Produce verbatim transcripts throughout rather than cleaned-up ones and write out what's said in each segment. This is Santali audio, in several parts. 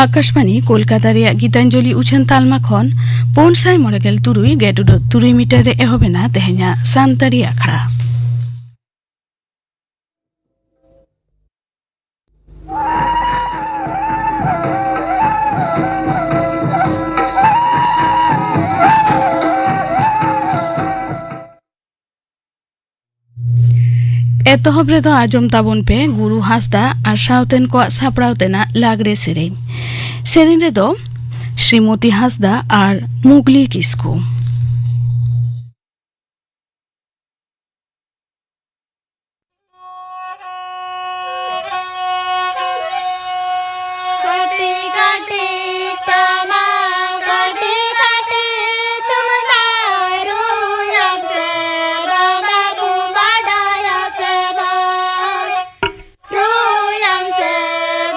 ᱟᱠᱟᱥᱵᱟᱬᱤ ᱠᱳᱞᱠᱟᱛᱟ ᱨᱮᱭᱟᱜ ᱜᱤᱛᱟᱧᱡᱚᱞᱤ ᱩᱪᱷᱟᱹᱱ ᱛᱟᱞᱢᱟ ᱠᱷᱚᱱ ᱯᱩᱱ ᱥᱟᱭ ᱢᱚᱬᱮ ᱜᱮᱞ ᱛᱩᱨᱩᱭ ᱜᱮᱰ ᱩᱰᱟᱹᱜ ᱛᱩᱨᱩᱭ ᱢᱤᱴᱟᱨ ᱨᱮ ᱮᱦᱚᱵ ᱮᱱᱟ ᱛᱮᱦᱮᱧᱟᱜ ᱥᱟᱱᱛᱟᱲᱤ ᱟᱠᱷᱲᱟ᱾ ᱮᱛᱚᱦᱚᱵ ᱨᱮᱫᱚ ᱟᱸᱡᱚᱢ ᱛᱟᱵᱚᱱ ᱯᱮ ᱜᱩᱨᱩ ᱦᱟᱸᱥᱫᱟ ᱟᱨ ᱥᱟᱶᱛᱮᱱ ᱠᱚᱣᱟᱜ ᱥᱟᱯᱲᱟᱣ ᱛᱮᱱᱟᱜ ᱞᱟᱜᱽᱲᱮ ᱥᱮᱨᱮᱧ᱾ ᱥᱮᱨᱮᱧ ᱨᱮᱫᱚ ᱥᱨᱤᱢᱚᱛᱤ ᱦᱟᱸᱥᱫᱟ ᱟᱨ ᱢᱩᱜᱽᱞᱤ ᱠᱤᱥᱠᱩ᱾ ᱠᱟᱹᱴᱤᱡ ᱠᱟᱹᱴᱤᱡ ᱴᱟᱢᱟᱠ, ᱠᱟᱹᱴᱤᱡ ᱠᱟᱹᱴᱤᱡ ᱛᱩᱢᱫᱟᱜ, ᱨᱩᱭᱟᱢ ᱥᱮ ᱵᱟᱝ, ᱵᱟᱵᱩᱢ ᱵᱟᱰᱟᱭᱟ ᱥᱮ ᱵᱟᱝ? ᱨᱩᱭᱟᱢ ᱥᱮ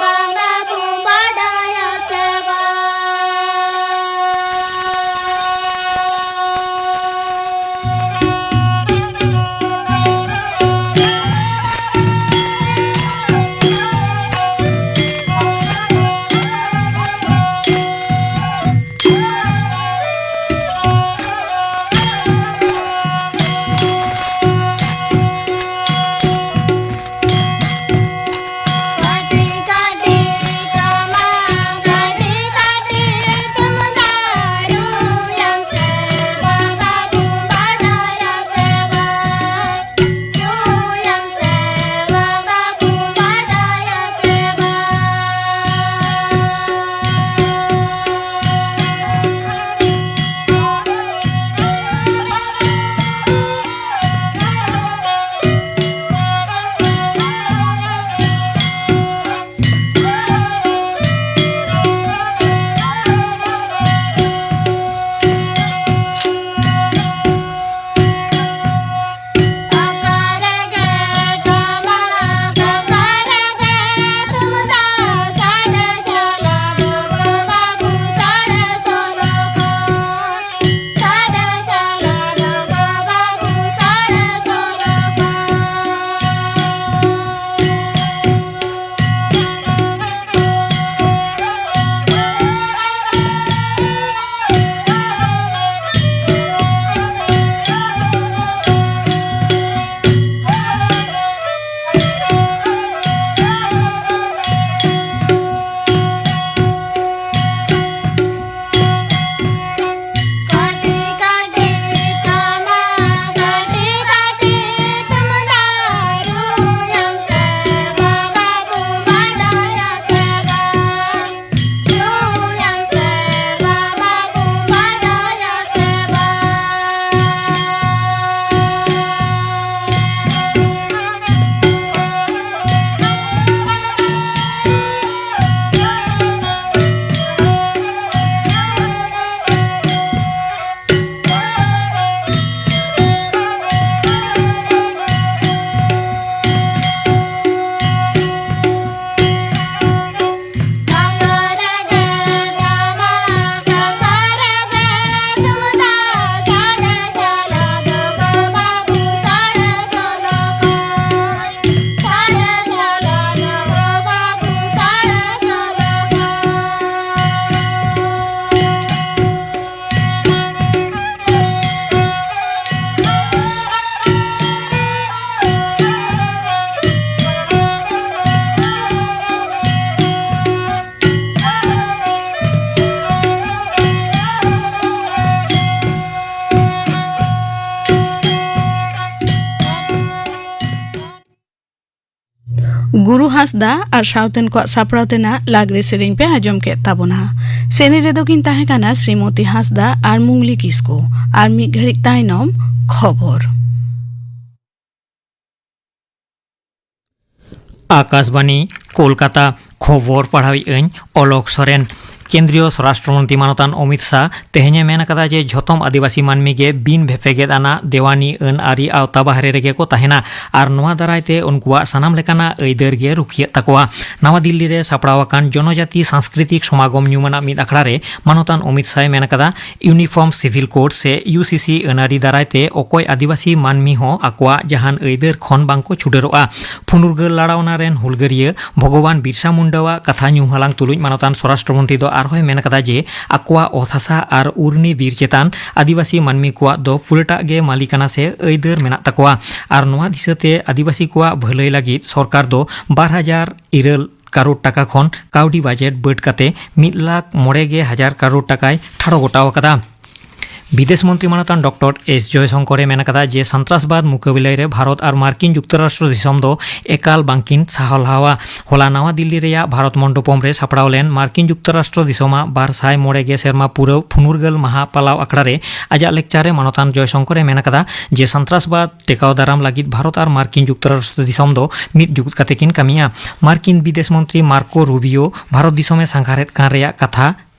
ᱵᱟᱝ, ᱵᱟᱵᱩᱢ ᱵᱟᱰᱟᱭᱟ ᱥᱮ ᱵᱟᱝ? ᱜᱩᱨᱩ ᱦᱟᱸᱥᱫᱟ ᱟᱨ ᱥᱟᱶᱛᱮᱱ ᱠᱚᱣᱟᱜ ᱥᱟᱯᱲᱟᱣ ᱛᱮᱱᱟᱜ ᱞᱟᱜᱽᱲᱮ ᱥᱮᱨᱮᱧ ᱯᱮ ᱟᱸᱡᱚᱢ ᱠᱮᱫ ᱛᱟᱵᱚᱱᱟ᱾ ᱥᱮᱨᱮᱧ ᱨᱮᱫᱚ ᱠᱤᱱ ᱛᱟᱦᱮᱸ ᱠᱟᱱᱟ ᱥᱨᱤᱢᱚᱛᱤ ᱦᱟᱸᱥᱫᱟ ᱟᱨ ᱢᱩᱝᱞᱤ ᱠᱤᱥᱠᱩ᱾ ᱟᱨ ᱢᱤᱫ ᱜᱷᱟᱹᱲᱤᱡ ᱛᱟᱭᱱᱚᱢ ᱠᱷᱚᱵᱚᱨ᱾ ᱟᱠᱟᱥᱵᱟᱱᱤ, ᱠᱳᱞᱠᱟᱛᱟ᱾ ᱠᱷᱚᱵᱚᱨ ᱯᱟᱲᱦᱟᱣᱤᱡ ᱟᱹᱧ ᱚᱞᱚᱠ ᱥᱚᱨᱮᱱ᱾ ᱠᱮᱱᱫᱨᱤᱭᱚ ᱥᱚᱨᱟᱥᱴᱨᱚ ᱢᱚᱱᱛᱨᱤ ᱢᱟᱱᱚᱛᱟᱱ ᱚᱢᱤᱛ ᱥᱟᱦ ᱛᱮᱦᱮᱧᱮ ᱢᱮᱱ ᱟᱠᱟᱫᱟ ᱡᱮ ᱡᱷᱚᱛᱚᱢ ᱟᱹᱫᱤᱵᱟᱹᱥᱤ ᱢᱟᱹᱱᱢᱤ ᱜᱮ ᱵᱤᱱ ᱵᱷᱮᱯᱮᱜᱮᱫ ᱟᱱᱟᱜ ᱫᱮᱣᱟᱱᱤ ᱟᱹᱱ ᱟᱹᱨᱤ ᱟᱣᱛᱟ ᱵᱟᱦᱨᱮ ᱨᱮᱜᱮ ᱠᱚ ᱛᱟᱦᱮᱱᱟ ᱟᱨ ᱱᱚᱣᱟ ᱫᱟᱨᱟᱭ ᱛᱮ ᱩᱱᱠᱩᱣᱟᱜ ᱥᱟᱱᱟᱢ ᱞᱮᱠᱟᱱᱟᱜ ᱟᱹᱭᱫᱟᱹᱨ ᱜᱮ ᱨᱩᱠᱷᱤᱭᱟᱹᱜ ᱛᱟᱠᱚᱣᱟ᱾ ᱱᱟᱣᱟ ᱫᱤᱞᱞᱤ ᱨᱮ ᱥᱟᱯᱲᱟᱣ ᱟᱠᱟᱱ ᱡᱚᱱᱚᱡᱟᱛᱤ ᱥᱟᱝᱥᱠᱨᱤᱛᱤᱠ ᱥᱚᱢᱟᱜᱚᱢ ᱧᱩᱢᱟᱱᱟᱜ ᱢᱤᱫ ᱟᱠᱷᱲᱟ ᱨᱮ ᱢᱟᱱᱚᱛᱟᱱ ᱚᱢᱤᱛ ᱥᱟᱦᱭ ᱢᱮᱱ ᱟᱠᱟᱫᱟ, ᱤᱭᱩᱱᱤᱯᱷᱚᱨᱢ ᱥᱤᱵᱷᱤᱞ ᱠᱳᱰ ᱥᱮ ᱤᱭᱩᱥᱤᱥᱤ ᱟᱹᱱ ᱟᱹᱨᱤ ᱫᱟᱨᱟᱭ ᱛᱮ ᱚᱠᱚᱭ ᱟᱹᱫᱤᱵᱟᱹᱥᱤ ᱢᱟᱹᱱᱢᱤ ᱦᱚᱸ ᱟᱠᱚᱣᱟᱜ ᱡᱟᱦᱟᱱ ᱟᱹᱭᱫᱟᱹᱨ ᱠᱷᱚᱱ ᱵᱟᱝ ᱠᱚ ᱪᱷᱩᱰᱟᱹᱨᱚᱜᱼᱟ᱾ ᱯᱷᱩᱱᱩᱨᱜᱟᱹᱞ ᱞᱟᱲᱟᱣᱱᱟ ᱨᱮᱱ ᱦᱩᱞᱜᱟᱹᱨᱤᱭᱟᱹ ᱵᱷᱚᱜᱚᱵᱟᱱ ᱵᱤᱨᱥᱟ ᱢᱩᱱᱰᱟᱣᱟᱜ ᱠᱟᱛᱷᱟ ᱧᱩᱢ ᱦᱟᱞᱟᱝ ᱛᱩᱞᱩᱡ ᱢᱟᱱᱚᱛᱟᱱ ᱥᱚᱨᱟᱥᱴᱨᱚ ᱢᱚᱱᱛᱨᱤ ᱫᱚ ᱟᱨᱦᱚᱸᱭ ᱢᱮᱱ ᱟᱠᱟᱫᱟ ᱡᱮ ᱟᱠᱚᱣᱟᱜ ᱚᱛ ᱦᱟᱥᱟ ᱟᱨ ᱩᱨᱱᱤ ᱵᱤᱨ ᱪᱮᱛᱟᱱ ᱟᱹᱫᱤᱵᱟᱹᱥᱤ ᱢᱟᱹᱱᱢᱤ ᱠᱚᱣᱟᱜ ᱫᱚ ᱯᱩᱨᱟᱹᱴᱟᱜ ᱜᱮ ᱢᱟᱹᱞᱤᱠᱟᱱᱟ ᱥᱮ ᱟᱹᱭᱫᱟᱹᱨ ᱢᱮᱱᱟᱜ ᱛᱟᱠᱚᱣᱟ ᱟᱨ ᱱᱚᱣᱟ ᱫᱤᱥᱟᱹᱛᱮ ᱟᱹᱫᱤᱵᱟᱹᱥᱤ ᱠᱚᱣᱟᱜ ᱵᱷᱟᱹᱞᱟᱹᱭ ᱞᱟᱹᱜᱤᱫ ᱥᱚᱨᱠᱟᱨ ᱫᱚ ᱵᱟᱨ ᱦᱟᱡᱟᱨ ᱤᱨᱟᱹᱞ ᱠᱟᱨᱳᱲ ᱴᱟᱠᱟ ᱠᱷᱚᱱ ᱠᱟᱹᱣᱰᱤ ᱵᱟᱡᱮᱴ ᱵᱟᱹᱰ ᱠᱟᱛᱮ ᱢᱤᱫ ᱞᱟᱠᱷ ᱢᱚᱬᱮ ᱜᱮ ᱦᱟᱡᱟᱨ ᱠᱟᱨᱳᱲ ᱴᱟᱠᱟᱭ ᱴᱷᱟᱲᱚ ᱜᱚᱴᱟᱣ ᱟᱠᱟᱫᱟ᱾ ᱵᱤᱫᱮᱥ ᱢᱚᱱᱛᱨᱤ ᱢᱟᱱᱚᱛᱟᱱ ᱰᱚᱠᱴᱚᱨ ᱮᱥ ᱡᱚᱭᱥᱚᱝᱠᱚᱨ ᱮ ᱢᱮᱱ ᱟᱠᱟᱫᱟ ᱡᱮ ᱥᱟᱱᱛᱨᱟᱥᱵᱟᱫ ᱢᱩᱠᱟᱹᱵᱤᱞᱟᱹᱭ ᱨᱮ ᱵᱷᱟᱨᱚᱛ ᱟᱨ ᱢᱟᱨᱠᱤᱱ ᱡᱩᱠᱛᱚᱨᱟᱥᱴᱨᱚ ᱫᱤᱥᱚᱢ ᱫᱚ ᱮᱠᱟᱞ ᱵᱟᱝᱠᱤᱱ ᱥᱟᱦᱟᱣ ᱞᱟᱦᱟᱣᱟ᱾ ᱦᱚᱞᱟ ᱱᱟᱣᱟ ᱫᱤᱞᱞᱤ ᱨᱮᱭᱟᱜ ᱵᱷᱟᱨᱚᱛ ᱢᱚᱱᱰᱚᱯᱚᱢ ᱨᱮ ᱥᱟᱯᱲᱟᱣ ᱞᱮᱱ ᱢᱟᱨᱠᱤᱱ ᱡᱩᱠᱛᱚᱨᱟᱥᱴᱨᱚ ᱫᱤᱥᱚᱢᱟᱜ ᱵᱟᱨ ᱥᱟᱭ ᱢᱚᱬᱮ ᱜᱮ ᱥᱮᱨᱢᱟ ᱯᱩᱨᱟᱹᱣ ᱯᱷᱩᱱᱩᱨᱜᱟᱹᱞ ᱢᱟᱦᱟ ᱯᱟᱞᱟᱣ ᱟᱠᱷᱲᱟ ᱨᱮ ᱟᱡᱟᱜ ᱞᱮᱠᱪᱟᱨ ᱨᱮ ᱢᱟᱱᱚᱛᱟᱱ ᱡᱚᱭᱥᱚᱝᱠᱚᱨ ᱮ ᱢᱮᱱ ᱟᱠᱟᱫᱟ ᱡᱮ ᱥᱟᱱᱛᱨᱟᱥᱵᱟᱫ ᱴᱮᱠᱟᱣ ᱫᱟᱨᱟᱢ ᱞᱟᱹᱜᱤᱫ ᱵᱷᱟᱨᱚᱛ ᱟᱨ ᱢᱟᱨᱠᱤᱱ ᱡᱩᱠᱛᱚᱨᱟᱥᱴᱨᱚ ᱫᱤᱥᱚᱢ ᱫᱚ ᱢᱤᱫ ᱡᱩᱜᱩᱫ ᱠᱟᱛᱮ ᱠᱤᱱ ᱠᱟᱹᱢᱤᱭᱟ᱾ ᱢᱟᱨᱠᱤᱱ ᱵᱤᱫᱮᱥ ᱢᱚᱱᱛᱨᱤ ᱢᱟᱨᱠᱳ ᱨᱩᱵᱤᱭᱳ ᱵᱷᱟᱨᱚᱛ ᱫᱤᱥᱚᱢ ᱮ ᱥᱟᱸᱜᱷᱟᱨᱮᱫ ᱠᱟᱱ ᱨᱮᱭᱟᱜ ᱠᱟᱛᱷᱟ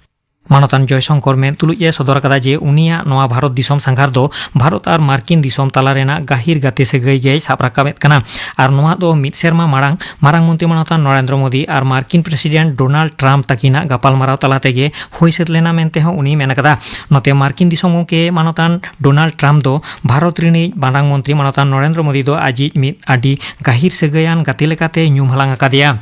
ᱢᱟᱱᱚᱛᱟᱱ ᱡᱚᱭᱥᱚᱝᱠᱚᱨ ᱢᱮᱱ ᱛᱩᱞᱩᱡ ᱮ ᱥᱚᱫᱚᱨ ᱟᱠᱟᱫᱟ ᱡᱮ ᱩᱱᱤᱭᱟᱜ ᱱᱚᱣᱟ ᱵᱷᱟᱨᱚᱛ ᱫᱤᱥᱚᱢ ᱥᱟᱸᱜᱷᱟᱨ ᱫᱚ ᱵᱷᱟᱨᱚᱛ ᱟᱨ ᱢᱟᱨᱠᱤᱱ ᱫᱤᱥᱚᱢ ᱛᱟᱞᱟ ᱨᱮᱱᱟᱜ ᱜᱟᱹᱦᱤᱨ ᱜᱟᱛᱮ ᱥᱟᱹᱜᱟᱹᱭ ᱜᱮᱭ ᱥᱟᱵ ᱨᱟᱠᱟᱵᱮᱫ ᱠᱟᱱᱟ᱾ ᱟᱨ ᱱᱚᱣᱟ ᱫᱚ ᱢᱤᱫ ᱥᱮᱨᱢᱟ ᱢᱟᱲᱟᱝ ᱢᱟᱨᱟᱝ ᱢᱚᱱᱛᱨᱤ ᱢᱟᱱᱚᱛᱟᱱ ᱱᱚᱨᱮᱱᱫᱨᱚ ᱢᱳᱫᱤ ᱟᱨ ᱢᱟᱨᱠᱤᱱ ᱯᱨᱮᱥᱤᱰᱮᱱᱴ ᱰᱳᱱᱟᱞᱰ ᱴᱨᱟᱢᱯ ᱛᱟᱹᱠᱤᱱᱟᱜ ᱜᱟᱯᱟᱞᱢᱟᱨᱟᱣ ᱛᱟᱞᱟ ᱛᱮᱜᱮ ᱦᱩᱭ ᱥᱟᱹᱛ ᱞᱮᱱᱟ ᱢᱮᱱᱛᱮ ᱦᱚᱸ ᱩᱱᱤᱭ ᱢᱮᱱ ᱟᱠᱟᱫᱟ᱾ ᱱᱚᱛᱮ ᱢᱟᱨᱠᱤᱱ ᱫᱤᱥᱚᱢ ᱜᱚᱢᱠᱮ ᱢᱟᱱᱚᱛᱟᱱ ᱰᱳᱱᱟᱞᱰ ᱴᱨᱟᱢᱯ ᱫᱚ ᱵᱷᱟᱨᱚᱛ ᱨᱤᱱᱤᱡ ᱢᱟᱨᱟᱝ ᱢᱚᱱᱛᱨᱤ ᱢᱟᱱᱚᱛᱟᱱ ᱱᱚᱨᱮᱱᱫᱨᱚ ᱢᱳᱫᱤ ᱫᱚ ᱟᱡᱤᱡ ᱢᱤᱫ ᱟᱹᱰᱤ ᱜᱟᱹᱦᱤᱨ ᱥᱟᱹᱜᱟᱹᱭᱟᱱ ᱜᱟᱛᱮ ᱞᱮᱠᱟᱛᱮ ᱧᱩᱢ ᱦᱟᱞᱟᱝ ᱟᱠᱟᱫᱮᱭᱟ᱾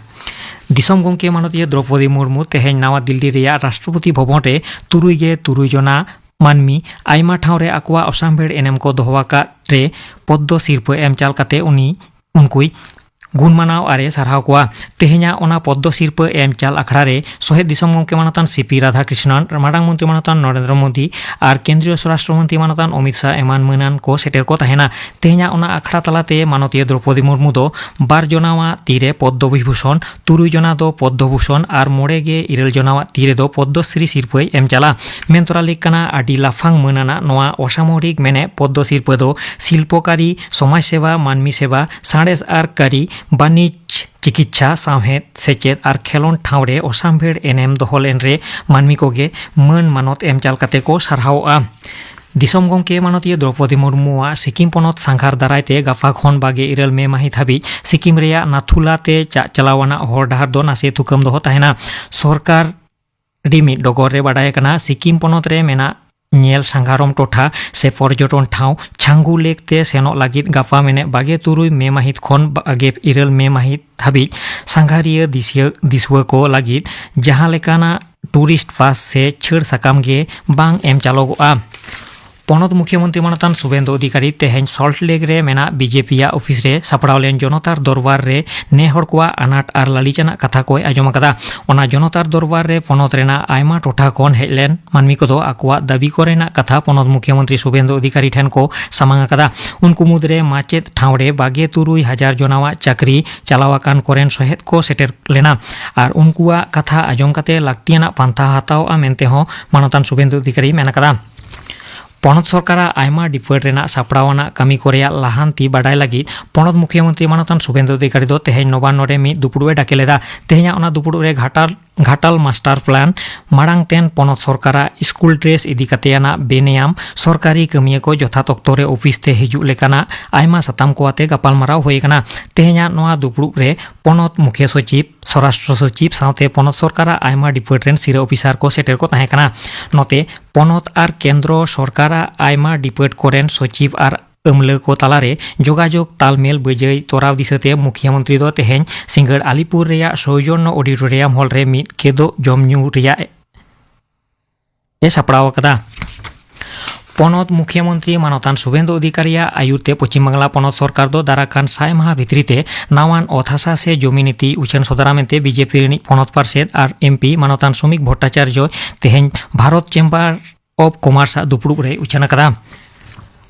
ᱫᱤᱥᱚᱢ ᱜᱚᱢᱠᱮ ᱢᱟᱱᱚᱛᱤᱭᱟᱹ ᱫᱨᱚᱯᱚᱫᱤ ᱢᱩᱨᱢᱩ ᱛᱮᱦᱮᱧ ᱱᱟᱣᱟ ᱫᱤᱞᱞᱤ ᱨᱮᱭᱟᱜ ᱨᱟᱥᱴᱨᱚᱯᱚᱛᱤ ᱵᱷᱚᱵᱚᱱ ᱨᱮ ᱛᱩᱨᱩᱭ ᱜᱮ ᱛᱩᱨᱩᱭ ᱡᱚᱱᱟ ᱢᱟᱹᱱᱢᱤ ᱟᱭᱢᱟ ᱴᱷᱟᱶ ᱨᱮ ᱟᱠᱚᱣᱟᱜ ᱚᱥᱟᱢᱵᱷᱮᱲ ᱮᱱᱮᱢ ᱠᱚ ᱫᱚᱦᱚ ᱟᱠᱟᱫ ᱨᱮ ᱯᱚᱫᱽᱫᱚ ᱥᱤᱨᱯᱟᱹ ᱮᱢ ᱪᱟᱞ ᱠᱟᱛᱮ ᱩᱱᱤ ᱩᱱᱠᱩᱭ ᱜᱩᱱ ᱢᱟᱱᱟᱣ ᱟᱨᱮ ᱥᱟᱨᱦᱟᱣ ᱠᱚᱣᱟ᱾ ᱛᱮᱦᱮᱧᱟᱜ ᱚᱱᱟ ᱯᱚᱫᱽᱫᱚ ᱥᱤᱨᱯᱟᱹ ᱮᱢ ᱪᱟᱞ ᱟᱠᱷᱲᱟ ᱨᱮ ᱥᱚᱦᱮᱫ ᱫᱤᱥᱚᱢ ᱜᱚᱢᱠᱮ ᱢᱟᱱᱚᱛᱟᱱ ᱥᱤ ᱯᱤ ᱨᱟᱫᱷᱟᱠᱨᱤᱥᱱᱚᱱ, ᱢᱟᱨᱟᱝ ᱢᱚᱱᱛᱨᱤ ᱢᱟᱱᱚᱛᱟᱱ ᱱᱚᱨᱮᱱᱫᱨᱚ ᱢᱳᱫᱤ ᱟᱨ ᱠᱮᱱᱫᱨᱤᱭᱚ ᱥᱚᱨᱟᱥᱴᱨᱚ ᱢᱚᱱᱛᱨᱤ ᱢᱟᱱᱚᱛᱟᱱ ᱚᱢᱤᱛ ᱥᱟᱦ ᱮᱢᱟᱱ ᱢᱟᱹᱱᱟᱱ ᱠᱚ ᱥᱮᱴᱮᱨ ᱠᱚ ᱛᱟᱦᱮᱱᱟ᱾ ᱛᱮᱦᱮᱧᱟᱜ ᱚᱱᱟ ᱟᱠᱷᱲᱟ ᱛᱟᱞᱟᱛᱮ ᱢᱟᱱᱚᱛᱤᱭᱟᱹ ᱫᱨᱚᱯᱚᱫᱤ ᱢᱩᱨᱢᱩ ᱫᱚ ᱵᱟᱨ ᱡᱚᱱᱟᱣᱟᱜ ᱛᱤᱨᱮ ᱯᱚᱫᱽᱫᱚ ᱵᱤᱵᱷᱩᱥᱚᱱ, ᱛᱩᱨᱩᱭ ᱡᱚᱱᱟ ᱫᱚ ᱯᱚᱫᱽᱫᱚ ᱵᱷᱩᱥᱚᱱ ᱟᱨ ᱢᱚᱬᱮ ᱜᱮ ᱤᱨᱟᱹᱞ ᱡᱚᱱᱟᱣᱟᱜ ᱛᱤ ᱨᱮᱫᱚ ᱯᱚᱫᱽᱫᱚᱥᱨᱤ ᱥᱤᱨᱯᱟᱹᱭ ᱮᱢ ᱪᱟᱞᱟ᱾ ᱢᱮᱱ ᱛᱚᱨᱟ ᱞᱮᱠ ᱠᱟᱱᱟ, ᱟᱹᱰᱤ ᱞᱟᱯᱷᱟᱝ ᱢᱟᱹᱱ ᱟᱱᱟᱜ ᱱᱚᱣᱟ ᱚᱥᱟᱢᱚᱨᱤᱠ ᱢᱮᱱᱮᱫ ᱯᱚᱫᱽᱫᱚ ᱥᱤᱨᱯᱟᱹ ᱫᱚ ᱥᱤᱞᱯᱚᱠᱟᱨᱤ, ᱥᱚᱢᱟᱡᱽ ᱥᱮᱵᱟ, ᱢᱟᱹᱱᱢᱤ ᱥᱮᱵᱟ, ᱥᱟᱬᱮᱥ ᱟᱨ ᱠᱟᱹᱨᱤ, ᱵᱟᱹᱱᱤᱡᱽ, ᱪᱤᱠᱤᱛᱥᱟ, ᱥᱟᱶᱦᱮᱫ, ᱥᱮᱪᱮᱫ ᱟᱨ ᱠᱷᱮᱞᱳᱱᱰ ᱴᱷᱟᱶ ᱨᱮ ᱚᱥᱟᱢᱵᱷᱮᱲ ᱮᱱᱮᱢ ᱫᱚᱦᱚ ᱞᱮᱱ ᱨᱮ ᱢᱟᱹᱱᱢᱤ ᱠᱚᱜᱮ ᱢᱟᱹᱱ ᱢᱟᱱᱚᱛ ᱮᱢ ᱪᱟᱞ ᱠᱟᱛᱮ ᱠᱚ ᱥᱟᱨᱦᱟᱣᱜᱼᱟ᱾ ᱫᱤᱥᱚᱢ ᱜᱚᱢᱠᱮ ᱢᱟᱱᱚᱛᱤᱭᱟᱹ ᱫᱨᱚᱯᱚᱫᱤ ᱢᱩᱨᱢᱩᱣᱟᱜ ᱥᱤᱠᱤᱢ ᱯᱚᱱᱚᱛ ᱥᱟᱸᱜᱷᱟᱨ ᱫᱟᱨᱟᱭ ᱛᱮ ᱜᱟᱯᱟ ᱠᱷᱚᱱ ᱵᱟᱜᱮ ᱤᱨᱟᱹᱞ ᱢᱮ ᱢᱟᱹᱦᱤᱛ ᱦᱟᱹᱵᱤᱡ ᱥᱤᱠᱤᱢ ᱨᱮᱭᱟᱜ ᱱᱟᱛᱷᱩᱞᱟ ᱛᱮ ᱪᱟᱜ ᱪᱟᱞᱟᱣ ᱟᱱᱟᱜ ᱦᱚᱨ ᱰᱟᱦᱟᱨ ᱫᱚ ᱱᱟᱥᱮ ᱛᱷᱩᱠᱟᱹᱢ ᱫᱚᱦᱚ ᱛᱟᱦᱮᱱᱟ᱾ ᱥᱚᱨᱠᱟᱨ ᱟᱹᱰᱤ ᱢᱤᱫ ᱰᱚᱜᱚᱨ ᱨᱮ ᱵᱟᱰᱟᱭ ᱟᱠᱟᱱᱟ, ᱥᱤᱠᱤᱢ ᱯᱚᱱᱚᱛ ᱨᱮ ᱢᱮᱱᱟᱜ ᱧᱮᱞ ᱥᱟᱸᱜᱷᱟᱨᱚᱢ ᱴᱚᱴᱷᱟ ᱥᱮ ᱯᱚᱨᱡᱚᱴᱚᱱ ᱴᱷᱟᱶ ᱪᱷᱟᱝᱜᱩ ᱞᱮᱠ ᱛᱮ ᱥᱮᱱᱚᱜ ᱞᱟᱹᱜᱤᱫ ᱜᱟᱯᱟ ᱢᱮᱱᱮᱫ ᱵᱟᱜᱮ ᱛᱩᱨᱩᱭ ᱢᱮ ᱢᱟᱹᱦᱤᱛ ᱠᱷᱚᱱ ᱵᱟᱜᱮ ᱤᱨᱟᱹᱞ ᱢᱮ ᱢᱟᱹᱦᱤᱛ ᱫᱷᱟᱹᱵᱤᱡ ᱥᱟᱸᱜᱷᱟᱨᱤᱭᱟᱹ ᱫᱤᱥᱤᱭᱟᱹ ᱫᱤᱥᱩᱣᱟᱹ ᱠᱚ ᱞᱟᱹᱜᱤᱫ ᱡᱟᱦᱟᱸ ᱞᱮᱠᱟᱱᱟᱜ ᱴᱩᱨᱤᱥᱴ ᱯᱟᱥ ᱥᱮ ᱪᱷᱟᱹᱲ ᱥᱟᱠᱟᱢ ᱜᱮ ᱵᱟᱝ ᱮᱢ ᱪᱟᱞᱚᱜᱚᱜᱼᱟ᱾ ᱯᱚᱱᱚᱛ ᱢᱩᱠᱷᱭᱟᱹ ᱢᱚᱱᱛᱨᱤ ᱢᱟᱱᱚᱛᱟᱱ ᱥᱩᱵᱷᱮᱱᱫᱩ ᱚᱫᱷᱤᱠᱟᱨᱤ ᱛᱮᱦᱮᱧ ᱥᱚᱞᱴ ᱞᱮᱠ ᱨᱮ ᱢᱮᱱᱟᱜ ᱵᱤᱡᱮᱯᱤᱭᱟᱜ ᱚᱯᱷᱤᱥ ᱨᱮ ᱥᱟᱯᱲᱟᱣ ᱞᱮᱱ ᱡᱚᱱᱚᱛᱟᱨ ᱫᱚᱨᱵᱟᱨ ᱨᱮ ᱱᱮ ᱦᱚᱲ ᱠᱚᱣᱟᱜ ᱟᱱᱟᱴ ᱟᱨ ᱞᱟᱹᱞᱤᱪ ᱟᱱᱟᱜ ᱠᱟᱛᱷᱟ ᱠᱚᱭ ᱟᱸᱡᱚᱢ ᱟᱠᱟᱫᱟ᱾ ᱚᱱᱟ ᱡᱚᱱᱚᱛᱟᱨ ᱫᱚᱨᱵᱟᱨ ᱨᱮ ᱯᱚᱱᱚᱛ ᱨᱮᱱᱟᱜ ᱟᱭᱢᱟ ᱴᱚᱴᱷᱟ ᱠᱷᱚᱱ ᱦᱮᱡ ᱞᱮᱱ ᱢᱟᱹᱱᱢᱤ ᱠᱚᱫᱚ ᱟᱠᱚᱣᱟᱜ ᱫᱟᱹᱵᱤ ᱠᱚᱨᱮᱱᱟᱜ ᱠᱟᱛᱷᱟ ᱯᱚᱱᱚᱛ ᱢᱩᱠᱷᱭᱟᱹ ᱢᱚᱱᱛᱨᱤ ᱥᱩᱵᱷᱮᱱᱫᱩ ᱚᱫᱷᱤᱠᱟᱨᱤ ᱴᱷᱮᱱ ᱠᱚ ᱥᱟᱢᱟᱝ ᱟᱠᱟᱫᱟ᱾ ᱩᱱᱠᱩ ᱢᱩᱫᱽᱨᱮ ᱢᱟᱪᱮᱫ ᱴᱷᱟᱶ ᱨᱮ ᱵᱟᱜᱮ ᱛᱩᱨᱩᱭ ᱦᱟᱡᱟᱨ ᱡᱚᱱᱟᱣᱟᱜ ᱪᱟᱹᱠᱨᱤ ᱪᱟᱞᱟᱣ ᱟᱠᱟᱱ ᱠᱚᱨᱮᱱ ᱥᱚᱦᱮᱫ ᱠᱚ ᱥᱮᱴᱮᱨ ᱞᱮᱱᱟ ᱟᱨ ᱩᱱᱠᱩᱣᱟᱜ ᱠᱟᱛᱷᱟ ᱟᱸᱡᱚᱢ ᱠᱟᱛᱮ ᱞᱟᱹᱠᱛᱤᱭᱟᱱᱟᱜ ᱯᱟᱱᱛᱷᱟ ᱦᱟᱛᱟᱣᱜᱼᱟ ᱢᱮᱱᱛᱮ ᱦᱚᱸ ᱢᱟᱱᱚᱛᱟᱱ ᱥᱩᱵᱷᱮᱱᱫᱩ ᱚᱫᱷᱤᱠᱟᱨᱤ ᱢᱮᱱ ᱟᱠᱟᱫᱟ᱾ ᱯᱚᱱᱚᱛ ᱥᱚᱨᱠᱟᱨᱟᱜ ᱟᱭᱢᱟ ᱰᱤᱯᱟᱨᱴ ᱨᱮᱱᱟᱜ ᱥᱟᱯᱲᱟᱣ ᱟᱱᱟᱜ ᱠᱟᱹᱢᱤ ᱠᱚ ᱨᱮᱭᱟᱜ ᱞᱟᱦᱟᱱᱛᱤ ᱵᱟᱰᱟᱭ ᱞᱟᱹᱜᱤᱫ ᱯᱚᱱᱚᱛ ᱢᱩᱠᱷᱭᱟᱹ ᱢᱚᱱᱛᱨᱤ ᱢᱟᱱᱚᱛᱟᱱ ᱥᱩᱵᱷᱮᱱᱫᱩ ᱚᱫᱷᱤᱠᱟᱨᱤ ᱫᱚ ᱛᱮᱦᱮᱧ ᱱᱚᱵᱟᱱᱱᱚ ᱨᱮ ᱢᱤᱫ ᱫᱩᱯᱲᱩᱵ ᱮ ᱰᱟᱠᱮ ᱞᱮᱫᱟ᱾ ᱛᱮᱦᱮᱧᱟᱜ ᱚᱱᱟ ᱫᱩᱯᱲᱩᱵ ᱨᱮ ᱜᱷᱟᱴᱟᱞ ᱜᱷᱟᱴᱟᱞ ᱢᱟᱥᱴᱟᱨ ᱯᱞᱟᱱ, ᱢᱟᱲᱟᱝ ᱛᱮᱱ ᱯᱚᱱᱚᱛ ᱥᱚᱨᱠᱟᱨᱟᱜ ᱥᱠᱩᱞ ᱰᱨᱮᱥ ᱤᱫᱤ ᱠᱟᱛᱮ ᱟᱱᱟᱜ ᱵᱮᱱᱮᱭᱟᱢ, ᱥᱚᱨᱠᱟᱨᱤ ᱠᱟᱹᱢᱤᱭᱟᱹ ᱠᱚ ᱡᱚᱛᱷᱟᱛ ᱚᱠᱛᱚ ᱨᱮ ᱚᱯᱷᱤᱥ ᱛᱮ ᱦᱤᱡᱩᱜ ᱞᱮᱠᱟᱱᱟᱜ ᱟᱭᱢᱟ ᱥᱟᱛᱟᱢ ᱠᱚ ᱟᱛᱮ ᱜᱟᱯᱟᱞᱢᱟᱨᱟᱣ ᱦᱩᱭ ᱟᱠᱟᱱᱟ᱾ ᱛᱮᱦᱮᱧᱟᱜ ᱱᱚᱣᱟ ᱫᱩᱯᱲᱩᱵ ᱨᱮ ᱯᱚᱱᱚᱛ ᱢᱩᱠᱷᱭᱟᱹ ᱥᱚᱪᱤᱵᱽ, ᱥᱚᱨᱟᱥᱴᱨᱚ ᱥᱚᱪᱤᱵᱽ ᱥᱟᱶᱛᱮ ᱯᱚᱱᱚᱛ ᱥᱚᱨᱠᱟᱨᱟᱜ ᱟᱭᱢᱟ ᱰᱤᱯᱟᱨᱴ ᱨᱮᱱ ᱥᱤᱨᱟᱹ ᱚᱯᱷᱤᱥᱟᱨ ᱠᱚ ᱥᱮᱴᱮᱨ ᱠᱚ ᱛᱟᱦᱮᱸ ᱠᱟᱱᱟ᱾ ᱱᱚᱛᱮ ᱯᱚᱱᱚᱛ ᱟᱨ ᱠᱮᱱᱫᱨᱚ ᱥᱚᱨᱠᱟᱨᱟᱜ ᱟᱭᱢᱟ ᱰᱤᱯᱟᱨᱴ ᱠᱚᱨᱮᱱ ᱥᱚᱪᱤᱵᱽ ᱟᱨ ᱟᱹᱢᱞᱟᱹ ᱠᱚ ᱛᱟᱞᱟᱨᱮ ᱡᱳᱜᱟᱡᱳᱜᱽ ᱛᱟᱞᱢᱮᱞ ᱵᱟᱹᱡᱟᱹᱭ ᱛᱚᱨᱟᱣ ᱫᱤᱥᱟᱹᱛᱮ ᱢᱩᱠᱷᱭᱟᱹ ᱢᱚᱱᱛᱨᱤ ᱫᱚ ᱛᱮᱦᱮᱧ ᱥᱤᱸᱜᱟᱹᱲ ᱟᱞᱤᱯᱩᱨ ᱨᱮᱭᱟᱜ ᱥᱳᱣᱡᱚᱱᱱᱚ ᱚᱰᱤᱴᱳᱨᱤᱭᱟᱢ ᱦᱚᱞ ᱨᱮ ᱢᱤᱫ ᱠᱮᱫᱳᱜ ᱡᱚᱢ ᱧᱩ ᱨᱮᱭᱟᱜ ᱮ ᱥᱟᱯᱲᱟᱣ ᱟᱠᱟᱫᱟ᱾ ᱯᱚᱱᱚᱛ ᱢᱩᱠᱷᱭᱟᱹ ᱢᱚᱱᱛᱨᱤ ᱢᱟᱱᱚᱛᱟᱱ ᱥᱩᱵᱷᱮᱱᱫᱩ ᱚᱫᱷᱤᱠᱟᱨᱤᱭᱟᱜ ᱟᱹᱭᱩᱨ ᱛᱮ ᱯᱚᱪᱷᱤᱢ ᱵᱟᱝᱞᱟ ᱯᱚᱱᱚᱛ ᱥᱚᱨᱠᱟᱨ ᱫᱚ ᱫᱟᱨᱟᱭ ᱠᱟᱱ ᱥᱟᱭ ᱢᱟᱦᱟ ᱵᱷᱤᱛᱨᱤ ᱛᱮ ᱱᱟᱣᱟᱱ ᱚᱛ ᱦᱟᱥᱟ ᱥᱮ ᱡᱚᱢᱤ ᱱᱤᱛᱤ ᱩᱪᱷᱟᱹᱱ ᱥᱚᱫᱚᱨᱟ ᱢᱮᱱᱛᱮ ᱵᱤᱡᱮᱯᱤ ᱨᱤᱱᱤᱡ ᱯᱚᱱᱚᱛ ᱯᱟᱨᱥᱮᱛ ᱟᱨ ᱮᱢᱯᱤ ᱢᱟᱱᱚᱛᱟᱱ ᱥᱚᱢᱤᱠ ᱵᱷᱚᱴᱴᱟᱪᱟᱨᱡᱚ ᱛᱮᱦᱮᱧ ᱵᱷᱟᱨᱚᱛ ᱪᱮᱢᱵᱟᱨ ᱚᱯᱷ ᱠᱚᱢᱟᱨᱥ ᱟᱜ ᱫᱩᱯᱲᱩᱵ ᱨᱮᱭ ᱩᱪᱷᱟᱹᱱ ᱟᱠᱟᱫᱟ᱾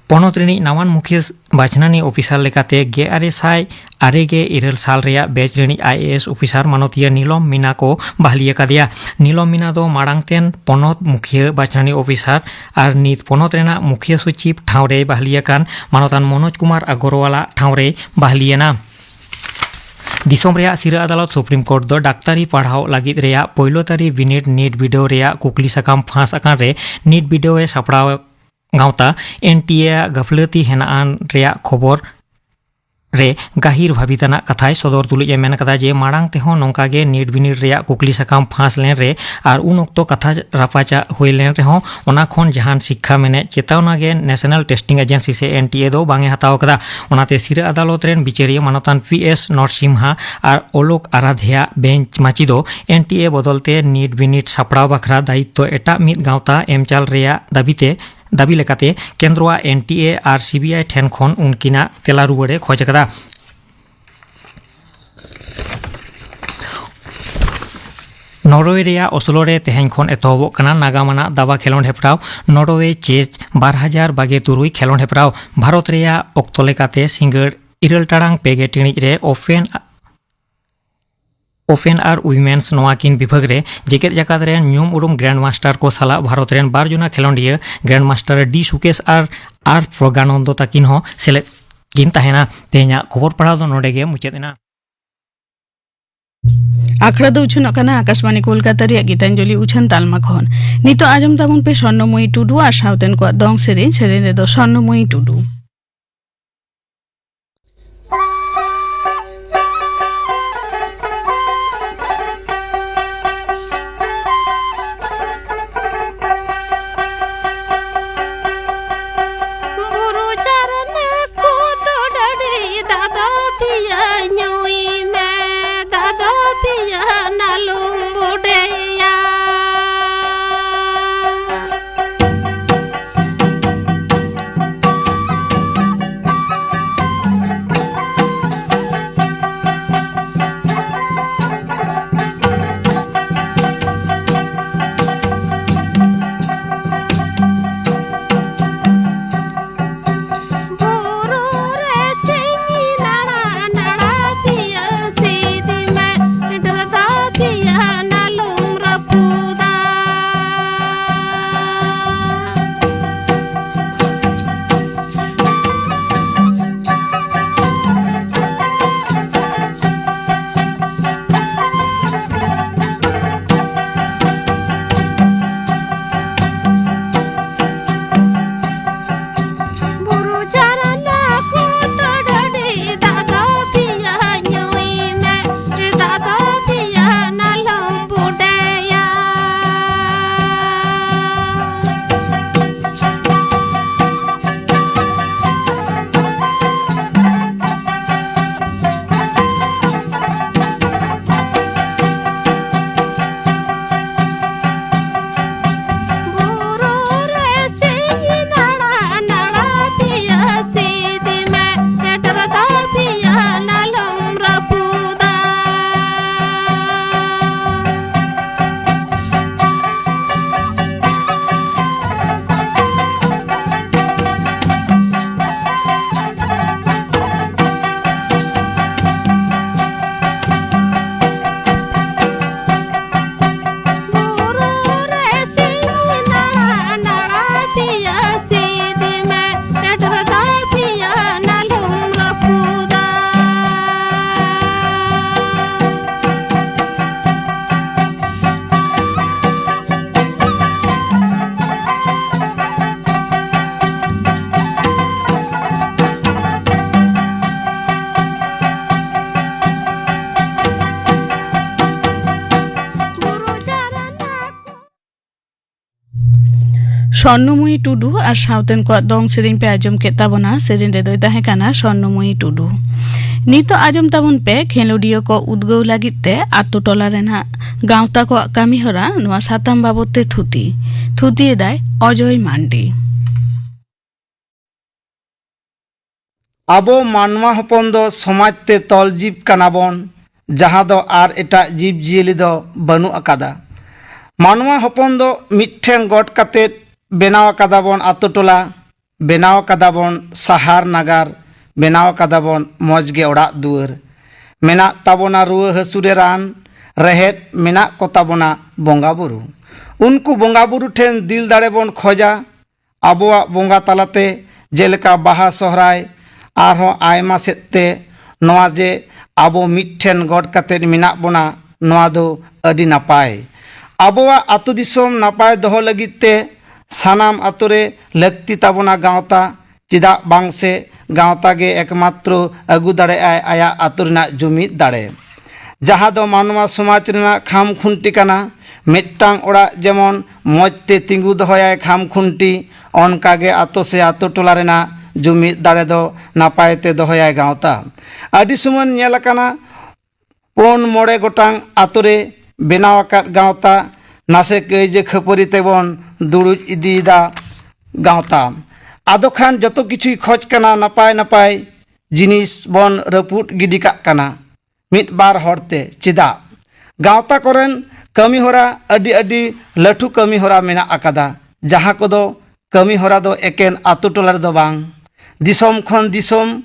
ᱯᱚᱱᱚᱛ ᱨᱤᱱᱤᱡ ᱱᱟᱣᱟᱱ ᱢᱩᱠᱷᱭᱟᱹ ᱵᱟᱪᱷᱱᱟᱱᱤ ᱚᱯᱷᱤᱥᱟᱨ ᱞᱮᱠᱟᱛᱮ ᱜᱮᱞ ᱟᱨᱮ ᱥᱟᱭ ᱟᱨᱮ ᱜᱮᱞ ᱤᱨᱟᱹᱞ ᱥᱟᱞ ᱨᱮᱭᱟᱜ ᱵᱮᱪ ᱨᱤᱱᱤᱡ ᱟᱭ ᱮ ᱮᱥ ᱚᱯᱷᱤᱥᱟᱨ ᱢᱟᱱᱚᱛᱤᱭᱟᱹ ᱱᱤᱞᱚᱢ ᱢᱤᱱᱟ ᱠᱚ ᱵᱟᱦᱞᱤ ᱟᱠᱟᱫᱮᱭᱟ᱾ ᱱᱤᱞᱚᱢ ᱢᱤᱱᱟ ᱫᱚ ᱢᱟᱲᱟᱝ ᱛᱮᱱ ᱯᱚᱱᱚᱛ ᱢᱩᱠᱷᱭᱟᱹ ᱵᱟᱪᱷᱱᱟᱱᱤ ᱚᱯᱷᱤᱥᱟᱨ ᱟᱨ ᱱᱤᱛ ᱯᱚᱱᱚᱛ ᱨᱮᱱᱟᱜ ᱢᱩᱠᱷᱭᱟᱹ ᱥᱚᱪᱤᱵᱽ ᱴᱷᱟᱶ ᱨᱮᱭ ᱵᱟᱦᱞᱤ ᱟᱠᱟᱱ ᱢᱟᱱᱚᱛᱟᱱ ᱢᱚᱱᱳᱡᱽ ᱠᱩᱢᱟᱨ ᱟᱜᱚᱨᱣᱟᱞᱟᱜ ᱴᱷᱟᱶ ᱨᱮᱭ ᱵᱟᱦᱞᱤ ᱮᱱᱟ᱾ ᱫᱤᱥᱚᱢ ᱨᱮᱭᱟᱜ ᱥᱤᱨᱟᱹ ᱟᱫᱟᱞᱚᱛ ᱥᱩᱯᱨᱤᱢ ᱠᱳᱨᱴ ᱫᱚ ᱰᱟᱠᱛᱟᱨᱤ ᱯᱟᱲᱦᱟᱣ ᱞᱟᱹᱜᱤᱫ ᱨᱮᱭᱟᱜ ᱯᱳᱭᱞᱳ ᱛᱟᱹᱨᱤ ᱵᱤᱱᱤᱰ ᱱᱤᱴ ᱵᱤᱰᱟᱹᱣ ᱨᱮᱭᱟᱜ ᱠᱩᱠᱞᱤ ᱥᱟᱠᱟᱢ ᱯᱷᱟᱸᱥ ᱟᱠᱟᱱ ᱨᱮ ᱱᱤᱴ ᱵᱤᱰᱟᱹᱣ ᱮ ᱥᱟᱯᱲᱟᱣ ᱜᱟᱶᱛᱟ ᱮᱱ ᱴᱤ ᱮ ᱟᱜ ᱜᱟᱹᱯᱷᱞᱟᱹᱛᱤ ᱦᱮᱱᱟᱜ ᱟᱱ ᱨᱮᱭᱟᱜ ᱠᱷᱚᱵᱚᱨ ᱨᱮ ᱜᱟᱹᱦᱤᱨ ᱵᱷᱟᱹᱵᱤᱛ ᱟᱱᱟᱜ ᱠᱟᱛᱷᱟᱭ ᱥᱚᱫᱚᱨ ᱛᱩᱞᱩᱡ ᱮ ᱢᱮᱱ ᱠᱟᱫᱟ ᱡᱮ ᱢᱟᱲᱟᱝ ᱛᱮᱦᱚᱸ ᱱᱚᱝᱠᱟ ᱜᱮ ᱱᱤᱴ ᱵᱤᱱᱤᱰ ᱨᱮᱭᱟᱜ ᱠᱩᱠᱞᱤ ᱥᱟᱠᱟᱢ ᱯᱷᱟᱸᱥ ᱞᱮᱱ ᱨᱮ ᱟᱨ ᱩᱱ ᱚᱠᱛᱚ ᱠᱟᱛᱷᱟ ᱨᱟᱯᱟᱪᱟᱜ ᱦᱩᱭ ᱞᱮᱱ ᱨᱮᱦᱚᱸ ᱚᱱᱟ ᱠᱷᱚᱱ ᱡᱟᱦᱟᱱ ᱥᱤᱠᱠᱷᱟ ᱢᱮᱱᱮᱫ ᱪᱮᱛᱟᱣᱱᱟ ᱜᱮ ᱱᱮᱥᱱᱟᱞ ᱴᱮᱥᱴᱤᱝ ᱮᱡᱮᱱᱥᱤ ᱥᱮ ᱮᱱ ᱴᱤ ᱮ ᱫᱚ ᱵᱟᱝ ᱮ ᱦᱟᱛᱟᱣ ᱠᱟᱫᱟ᱾ ᱚᱱᱟᱛᱮ ᱥᱤᱨᱟᱹ ᱟᱫᱟᱞᱚᱛ ᱨᱮᱱ ᱵᱤᱪᱟᱹᱨᱤᱭᱟᱹ ᱢᱟᱱᱚᱛᱟᱱ ᱯᱤ ᱮᱥ ᱱᱚᱨᱥᱤᱢᱦᱟ ᱟᱨ ᱚᱞᱳᱠ ᱟᱨᱟᱫᱷᱭᱟ ᱵᱮᱧᱪ ᱢᱟᱹᱪᱤ ᱫᱚ ᱮᱱ ᱴᱤ ᱮ ᱵᱚᱫᱚᱞ ᱛᱮ ᱱᱤᱴ ᱵᱤᱱᱤᱰ ᱥᱟᱯᱲᱟᱣ ᱵᱟᱠᱷᱨᱟ ᱫᱟᱭᱤᱛᱛᱚ ᱮᱴᱟᱜ ᱢᱤᱫ ᱜᱟᱶᱛᱟ ᱮᱢᱪᱟᱞ ᱨᱮᱭᱟᱜ ᱫᱟᱹᱵᱤ ᱛᱮ ᱫᱟᱹᱵᱤ ᱞᱮᱠᱟᱛᱮ ᱠᱮᱱᱫᱽᱨᱚᱣᱟᱜ N T A R C B I ᱴᱷᱮᱱ ᱠᱷᱚᱱ ᱩᱱᱠᱤᱱᱟᱜ ᱛᱮᱞᱟ ᱨᱩᱣᱟᱹᱲ ᱮ ᱠᱷᱚᱡᱽ ᱟᱠᱟᱫᱟ᱾ ᱱᱚᱨᱣᱮ ᱨᱮᱭᱟᱜ ᱚᱥᱞᱳ ᱨᱮ ᱛᱮᱦᱮᱧ ᱠᱷᱚᱱ ᱮᱛᱚᱦᱚᱵᱚᱜ ᱠᱟᱱᱟ ᱱᱟᱜᱟᱢ ᱟᱱᱟᱜ ᱫᱟᱵᱟ ᱠᱷᱮᱞᱳᱸᱰ ᱦᱮᱯᱨᱟᱣ ᱱᱚᱨᱣᱮ ᱪᱮᱥ ᱵᱟᱨ ᱦᱟᱡᱟᱨ ᱵᱟᱜᱮ ᱛᱩᱨᱩᱭ ᱠᱷᱮᱞᱳᱸᱰ ᱦᱮᱯᱨᱟᱣ᱾ ᱵᱷᱟᱨᱚᱛ ᱨᱮᱭᱟᱜ ᱚᱠᱛᱚ ᱞᱮᱠᱟᱛᱮ ᱥᱤᱸᱜᱟᱹᱲ ᱤᱨᱟᱹᱞ ᱴᱟᱲᱟᱝ ᱯᱮ ᱜᱮ ᱴᱤᱬᱤᱡ ᱨᱮ ᱳᱯᱮᱱ ᱳᱯᱮᱱ ᱟᱨ ᱩᱭᱢᱮᱱᱥ ᱱᱚᱣᱟ ᱠᱤᱱ ᱵᱤᱵᱷᱟᱜᱽ ᱨᱮ ᱡᱮᱜᱮᱛ ᱡᱟᱠᱟᱛ ᱨᱮᱱ ᱧᱩᱢ ᱩᱨᱩᱢ ᱜᱨᱟᱱᱰ ᱢᱟᱥᱴᱟᱨ ᱠᱚ ᱥᱟᱞᱟᱜ ᱵᱷᱟᱨᱚᱛ ᱨᱮᱱ ᱵᱟᱨ ᱡᱚᱱᱟ ᱠᱷᱮᱞᱳᱸᱰᱤᱭᱟᱹ ᱜᱨᱟᱱᱰ ᱢᱟᱥᱴᱟᱨ ᱰᱤ ᱥᱩᱠᱮᱥ ᱟᱨ ᱟᱨ ᱯᱨᱚᱜᱟᱱᱚᱱᱫᱚ ᱛᱟᱹᱠᱤᱱ ᱦᱚᱸ ᱥᱮᱞᱮᱫ ᱠᱤᱱ ᱛᱟᱦᱮᱱᱟ᱾ ᱛᱮᱦᱮᱧᱟᱜ ᱠᱷᱚᱵᱚᱨ ᱯᱟᱲᱦᱟᱣ ᱫᱚ ᱱᱚᱰᱮ ᱜᱮ ᱢᱩᱪᱟᱹᱫ ᱮᱱᱟ᱾ ᱟᱠᱷᱲᱟ ᱫᱚ ᱩᱪᱷᱟᱹᱱᱚᱜ ᱠᱟᱱᱟ ᱟᱠᱟᱥᱵᱟᱬᱤ ᱠᱳᱞᱠᱟᱛᱟ ᱨᱮᱭᱟᱜ ᱜᱤᱛᱟᱧᱡᱚᱞᱤ ᱩᱪᱷᱟᱹᱱ ᱛᱟᱞᱢᱟ ᱠᱷᱚᱱ᱾ ᱱᱤᱛᱚᱜ ᱟᱸᱡᱚᱢ ᱛᱟᱵᱚᱱ ᱯᱮ ᱥᱚᱨᱱᱚᱢᱚᱭᱤ ᱴᱩᱰᱩ ᱟᱨ ᱥᱟᱶᱛᱮᱱ ᱠᱚᱣᱟᱜ ᱫᱚᱝ ᱥᱮᱨᱮᱧ᱾ ᱥᱮᱨᱮᱧ ᱨᱮᱫᱚ ᱥᱚᱨᱱᱚᱢᱚᱭᱤ ᱴᱩᱰᱩ᱾ ᱵᱩᱨᱩ ᱪᱟᱨᱱᱟ ᱠᱚᱫᱚ ᱰᱟᱹᱰᱤ ᱫᱟᱫᱚ ᱯᱤᱭᱟᱹ ᱧᱩᱭ ᱢᱮ, ᱫᱟᱫᱚ ᱯᱤᱭᱟᱹ ᱱᱟᱞᱩᱢ ᱵᱩᱰᱮᱭᱟ᱾ ᱥᱚᱨᱱᱚᱢᱩᱭᱤ ᱴᱩᱰᱩ ᱟᱨ ᱥᱟᱶᱛᱮᱱ ᱠᱚᱣᱟᱜ ᱫᱚᱝ ᱥᱮᱨᱮᱧ ᱯᱮ ᱟᱸᱡᱚᱢ ᱠᱮᱫ ᱛᱟᱵᱚᱱᱟ᱾ ᱥᱮᱨᱮᱧ ᱨᱮᱫᱚᱭ ᱛᱟᱦᱮᱸ ᱠᱟᱱᱟ ᱥᱚᱨᱱᱚᱢᱩᱭᱤ ᱴᱩᱰᱩ᱾ ᱱᱤᱛᱚᱜ ᱟᱸᱡᱚᱢ ᱛᱟᱵᱚᱱ ᱯᱮ ᱠᱷᱮᱞᱳᱰᱤᱭᱟᱹ ᱠᱚ ᱩᱫᱽᱜᱟᱹᱣ ᱞᱟᱹᱜᱤᱫ ᱛᱮ ᱟᱛᱳ ᱴᱚᱞᱟ ᱨᱮᱱᱟᱜ ᱜᱟᱶᱛᱟ ᱠᱚᱣᱟᱜ ᱠᱟᱹᱢᱤᱦᱚᱨᱟ᱾ ᱱᱚᱣᱟ ᱥᱟᱛᱟᱢ ᱵᱟᱵᱚᱫ ᱛᱮ ᱛᱷᱩᱛᱤ, ᱛᱷᱩᱛᱤᱭᱮᱫᱟᱭ ᱚᱡᱚᱭ ᱢᱟᱱᱰᱤ᱾ ᱟᱵᱚ ᱢᱟᱱᱣᱟ ᱦᱚᱯᱚᱱ ᱫᱚ ᱥᱚᱢᱟᱡᱽ ᱛᱮ ᱛᱚᱞ ᱡᱤᱵ ᱠᱟᱱᱟ ᱵᱚᱱ, ᱡᱟᱦᱟᱸ ᱫᱚ ᱟᱨ ᱮᱴᱟᱜ ᱡᱤᱵᱽ ᱡᱤᱭᱟᱹᱞᱤ ᱫᱚ ᱵᱟᱹᱱᱩᱜ ᱟᱠᱟᱫᱟ᱾ ᱢᱟᱱᱣᱟ ᱦᱚᱯᱚᱱ ᱫᱚ ᱢᱤᱫᱴᱷᱮᱱ ᱜᱚᱴ ᱠᱟᱛᱮᱫ ᱵᱮᱱᱟᱣ ᱟᱠᱟᱫᱟ ᱵᱚᱱ ᱟᱛᱳ ᱴᱚᱞᱟ, ᱵᱮᱱᱟᱣ ᱟᱠᱟᱫᱟ ᱵᱚᱱ ᱥᱟᱦᱟᱨ ᱱᱟᱜᱟᱨ, ᱵᱮᱱᱟᱣ ᱟᱠᱟᱫᱟ ᱵᱚᱱ ᱢᱚᱡᱽ ᱜᱮ ᱚᱲᱟᱜ ᱫᱩᱣᱟᱹᱨ᱾ ᱢᱮᱱᱟᱜ ᱛᱟᱵᱚᱱᱟ ᱨᱩᱣᱟᱹ ᱦᱟᱹᱥᱩ ᱨᱮ ᱨᱟᱱ, ᱨᱮᱦᱮᱫ, ᱢᱮᱱᱟᱜ ᱠᱚ ᱛᱟᱵᱚᱱᱟ ᱵᱚᱸᱜᱟ ᱵᱩᱨᱩ᱾ ᱩᱱᱠᱩ ᱵᱚᱸᱜᱟ ᱵᱩᱨᱩ ᱴᱷᱮᱱ ᱫᱤᱞ ᱫᱟᱲᱮ ᱵᱚᱱ ᱠᱷᱚᱡᱟ, ᱟᱵᱚᱣᱟᱜ ᱵᱚᱸᱜᱟ ᱛᱟᱞᱟᱛᱮ, ᱡᱮᱞᱮᱠᱟ ᱵᱟᱦᱟ, ᱥᱚᱦᱨᱟᱭ, ᱟᱨᱦᱚᱸ ᱟᱭᱢᱟ ᱥᱮᱫ ᱛᱮ᱾ ᱱᱚᱣᱟ ᱡᱮ ᱟᱵᱚ ᱢᱤᱫᱴᱷᱮᱱ ᱜᱚᱴ ᱠᱟᱛᱮᱫ ᱢᱮᱱᱟᱜ ᱵᱚᱱᱟ, ᱱᱚᱣᱟ ᱫᱚ ᱟᱹᱰᱤ ᱱᱟᱯᱟᱭ᱾ ᱟᱵᱚᱣᱟᱜ ᱟᱹᱛᱩ ᱫᱤᱥᱚᱢ ᱱᱟᱯᱟᱭ ᱫᱚᱦᱚ ᱞᱟᱹᱜᱤᱫ ᱛᱮ ᱥᱟᱱᱟᱢ ᱟᱛᱳ ᱨᱮ ᱞᱟᱹᱠᱛᱤ ᱛᱟᱵᱚᱱᱟ ᱜᱟᱶᱛᱟ᱾ ᱪᱮᱫᱟᱜ ᱵᱟᱝ ᱥᱮ ᱜᱟᱶᱛᱟ ᱜᱮ ᱮᱠᱢᱟᱛᱨᱚ ᱟᱹᱜᱩ ᱫᱟᱲᱮᱭᱟᱜᱼᱟᱭ ᱟᱭᱟᱜ ᱟᱛᱳ ᱨᱮᱱᱟᱜ ᱡᱩᱢᱤᱫ ᱫᱟᱲᱮ, ᱡᱟᱦᱟᱸ ᱫᱚ ᱢᱟᱱᱣᱟ ᱥᱚᱢᱟᱡᱽ ᱨᱮᱱᱟᱜ ᱠᱷᱟᱢ ᱠᱷᱩᱱᱴᱤ ᱠᱟᱱᱟ᱾ ᱢᱤᱫᱴᱟᱝ ᱚᱲᱟᱜ ᱡᱮᱢᱚᱱ ᱢᱚᱡᱽ ᱛᱮ ᱛᱤᱸᱜᱩ ᱫᱚᱦᱚᱭᱟᱭ ᱠᱷᱟᱢ ᱠᱷᱩᱱᱴᱤ, ᱚᱱᱠᱟ ᱜᱮ ᱟᱛᱳ ᱥᱮ ᱟᱛᱳ ᱴᱚᱞᱟ ᱨᱮᱱᱟᱜ ᱡᱩᱢᱤᱫ ᱫᱟᱲᱮ ᱫᱚ ᱱᱟᱯᱟᱭ ᱛᱮ ᱫᱚᱦᱚᱭᱟᱭ ᱜᱟᱶᱛᱟ᱾ ᱟᱹᱰᱤ ᱥᱚᱢᱚᱭ ᱧᱮᱞ ᱟᱠᱟᱱᱟ, ᱯᱩᱱ ᱢᱚᱬᱮ ᱜᱚᱴᱟᱝ ᱟᱛᱳ ᱨᱮ ᱵᱮᱱᱟᱣ ᱟᱠᱟᱫ ᱜᱟᱶᱛᱟ, ᱱᱟᱥᱮ ᱠᱟᱹᱭᱡᱟᱹ ᱠᱷᱟᱹᱯᱟᱹᱨᱤ ᱛᱮᱵᱚᱱ ᱫᱩᱲᱩᱵ ᱤᱫᱤᱭᱮᱫᱟ ᱜᱟᱶᱛᱟ᱾ ᱟᱫᱚ ᱠᱷᱟᱱ ᱡᱚᱛᱚ ᱠᱤᱪᱷᱩᱭ ᱠᱷᱚᱡᱽ ᱠᱟᱱᱟ, ᱱᱟᱯᱟᱭ ᱱᱟᱯᱟᱭ ᱡᱤᱱᱤᱥ ᱵᱚᱱ ᱨᱟᱹᱯᱩᱫ ᱜᱤᱰᱤ ᱠᱟᱜ ᱠᱟᱱᱟ ᱢᱤᱫ ᱵᱟᱨ ᱦᱚᱲ ᱛᱮ᱾ ᱪᱮᱫᱟᱜ? ᱜᱟᱶᱛᱟ ᱠᱚᱨᱮᱱ ᱠᱟᱹᱢᱤ ᱦᱚᱨᱟ ᱟᱹᱰᱤ ᱟᱹᱰᱤ ᱞᱟᱹᱴᱩ ᱠᱟᱹᱢᱤ ᱦᱚᱨᱟ ᱢᱮᱱᱟᱜ ᱟᱠᱟᱫᱟ, ᱡᱟᱦᱟᱸ ᱠᱚᱫᱚ ᱠᱟᱹᱢᱤ ᱦᱚᱨᱟ ᱫᱚ ᱮᱠᱮᱱ ᱟᱛᱳ ᱴᱚᱞᱟ ᱨᱮᱫᱚ ᱵᱟᱝ, ᱫᱤᱥᱚᱢ ᱠᱷᱚᱱ ᱫᱤᱥᱚᱢ,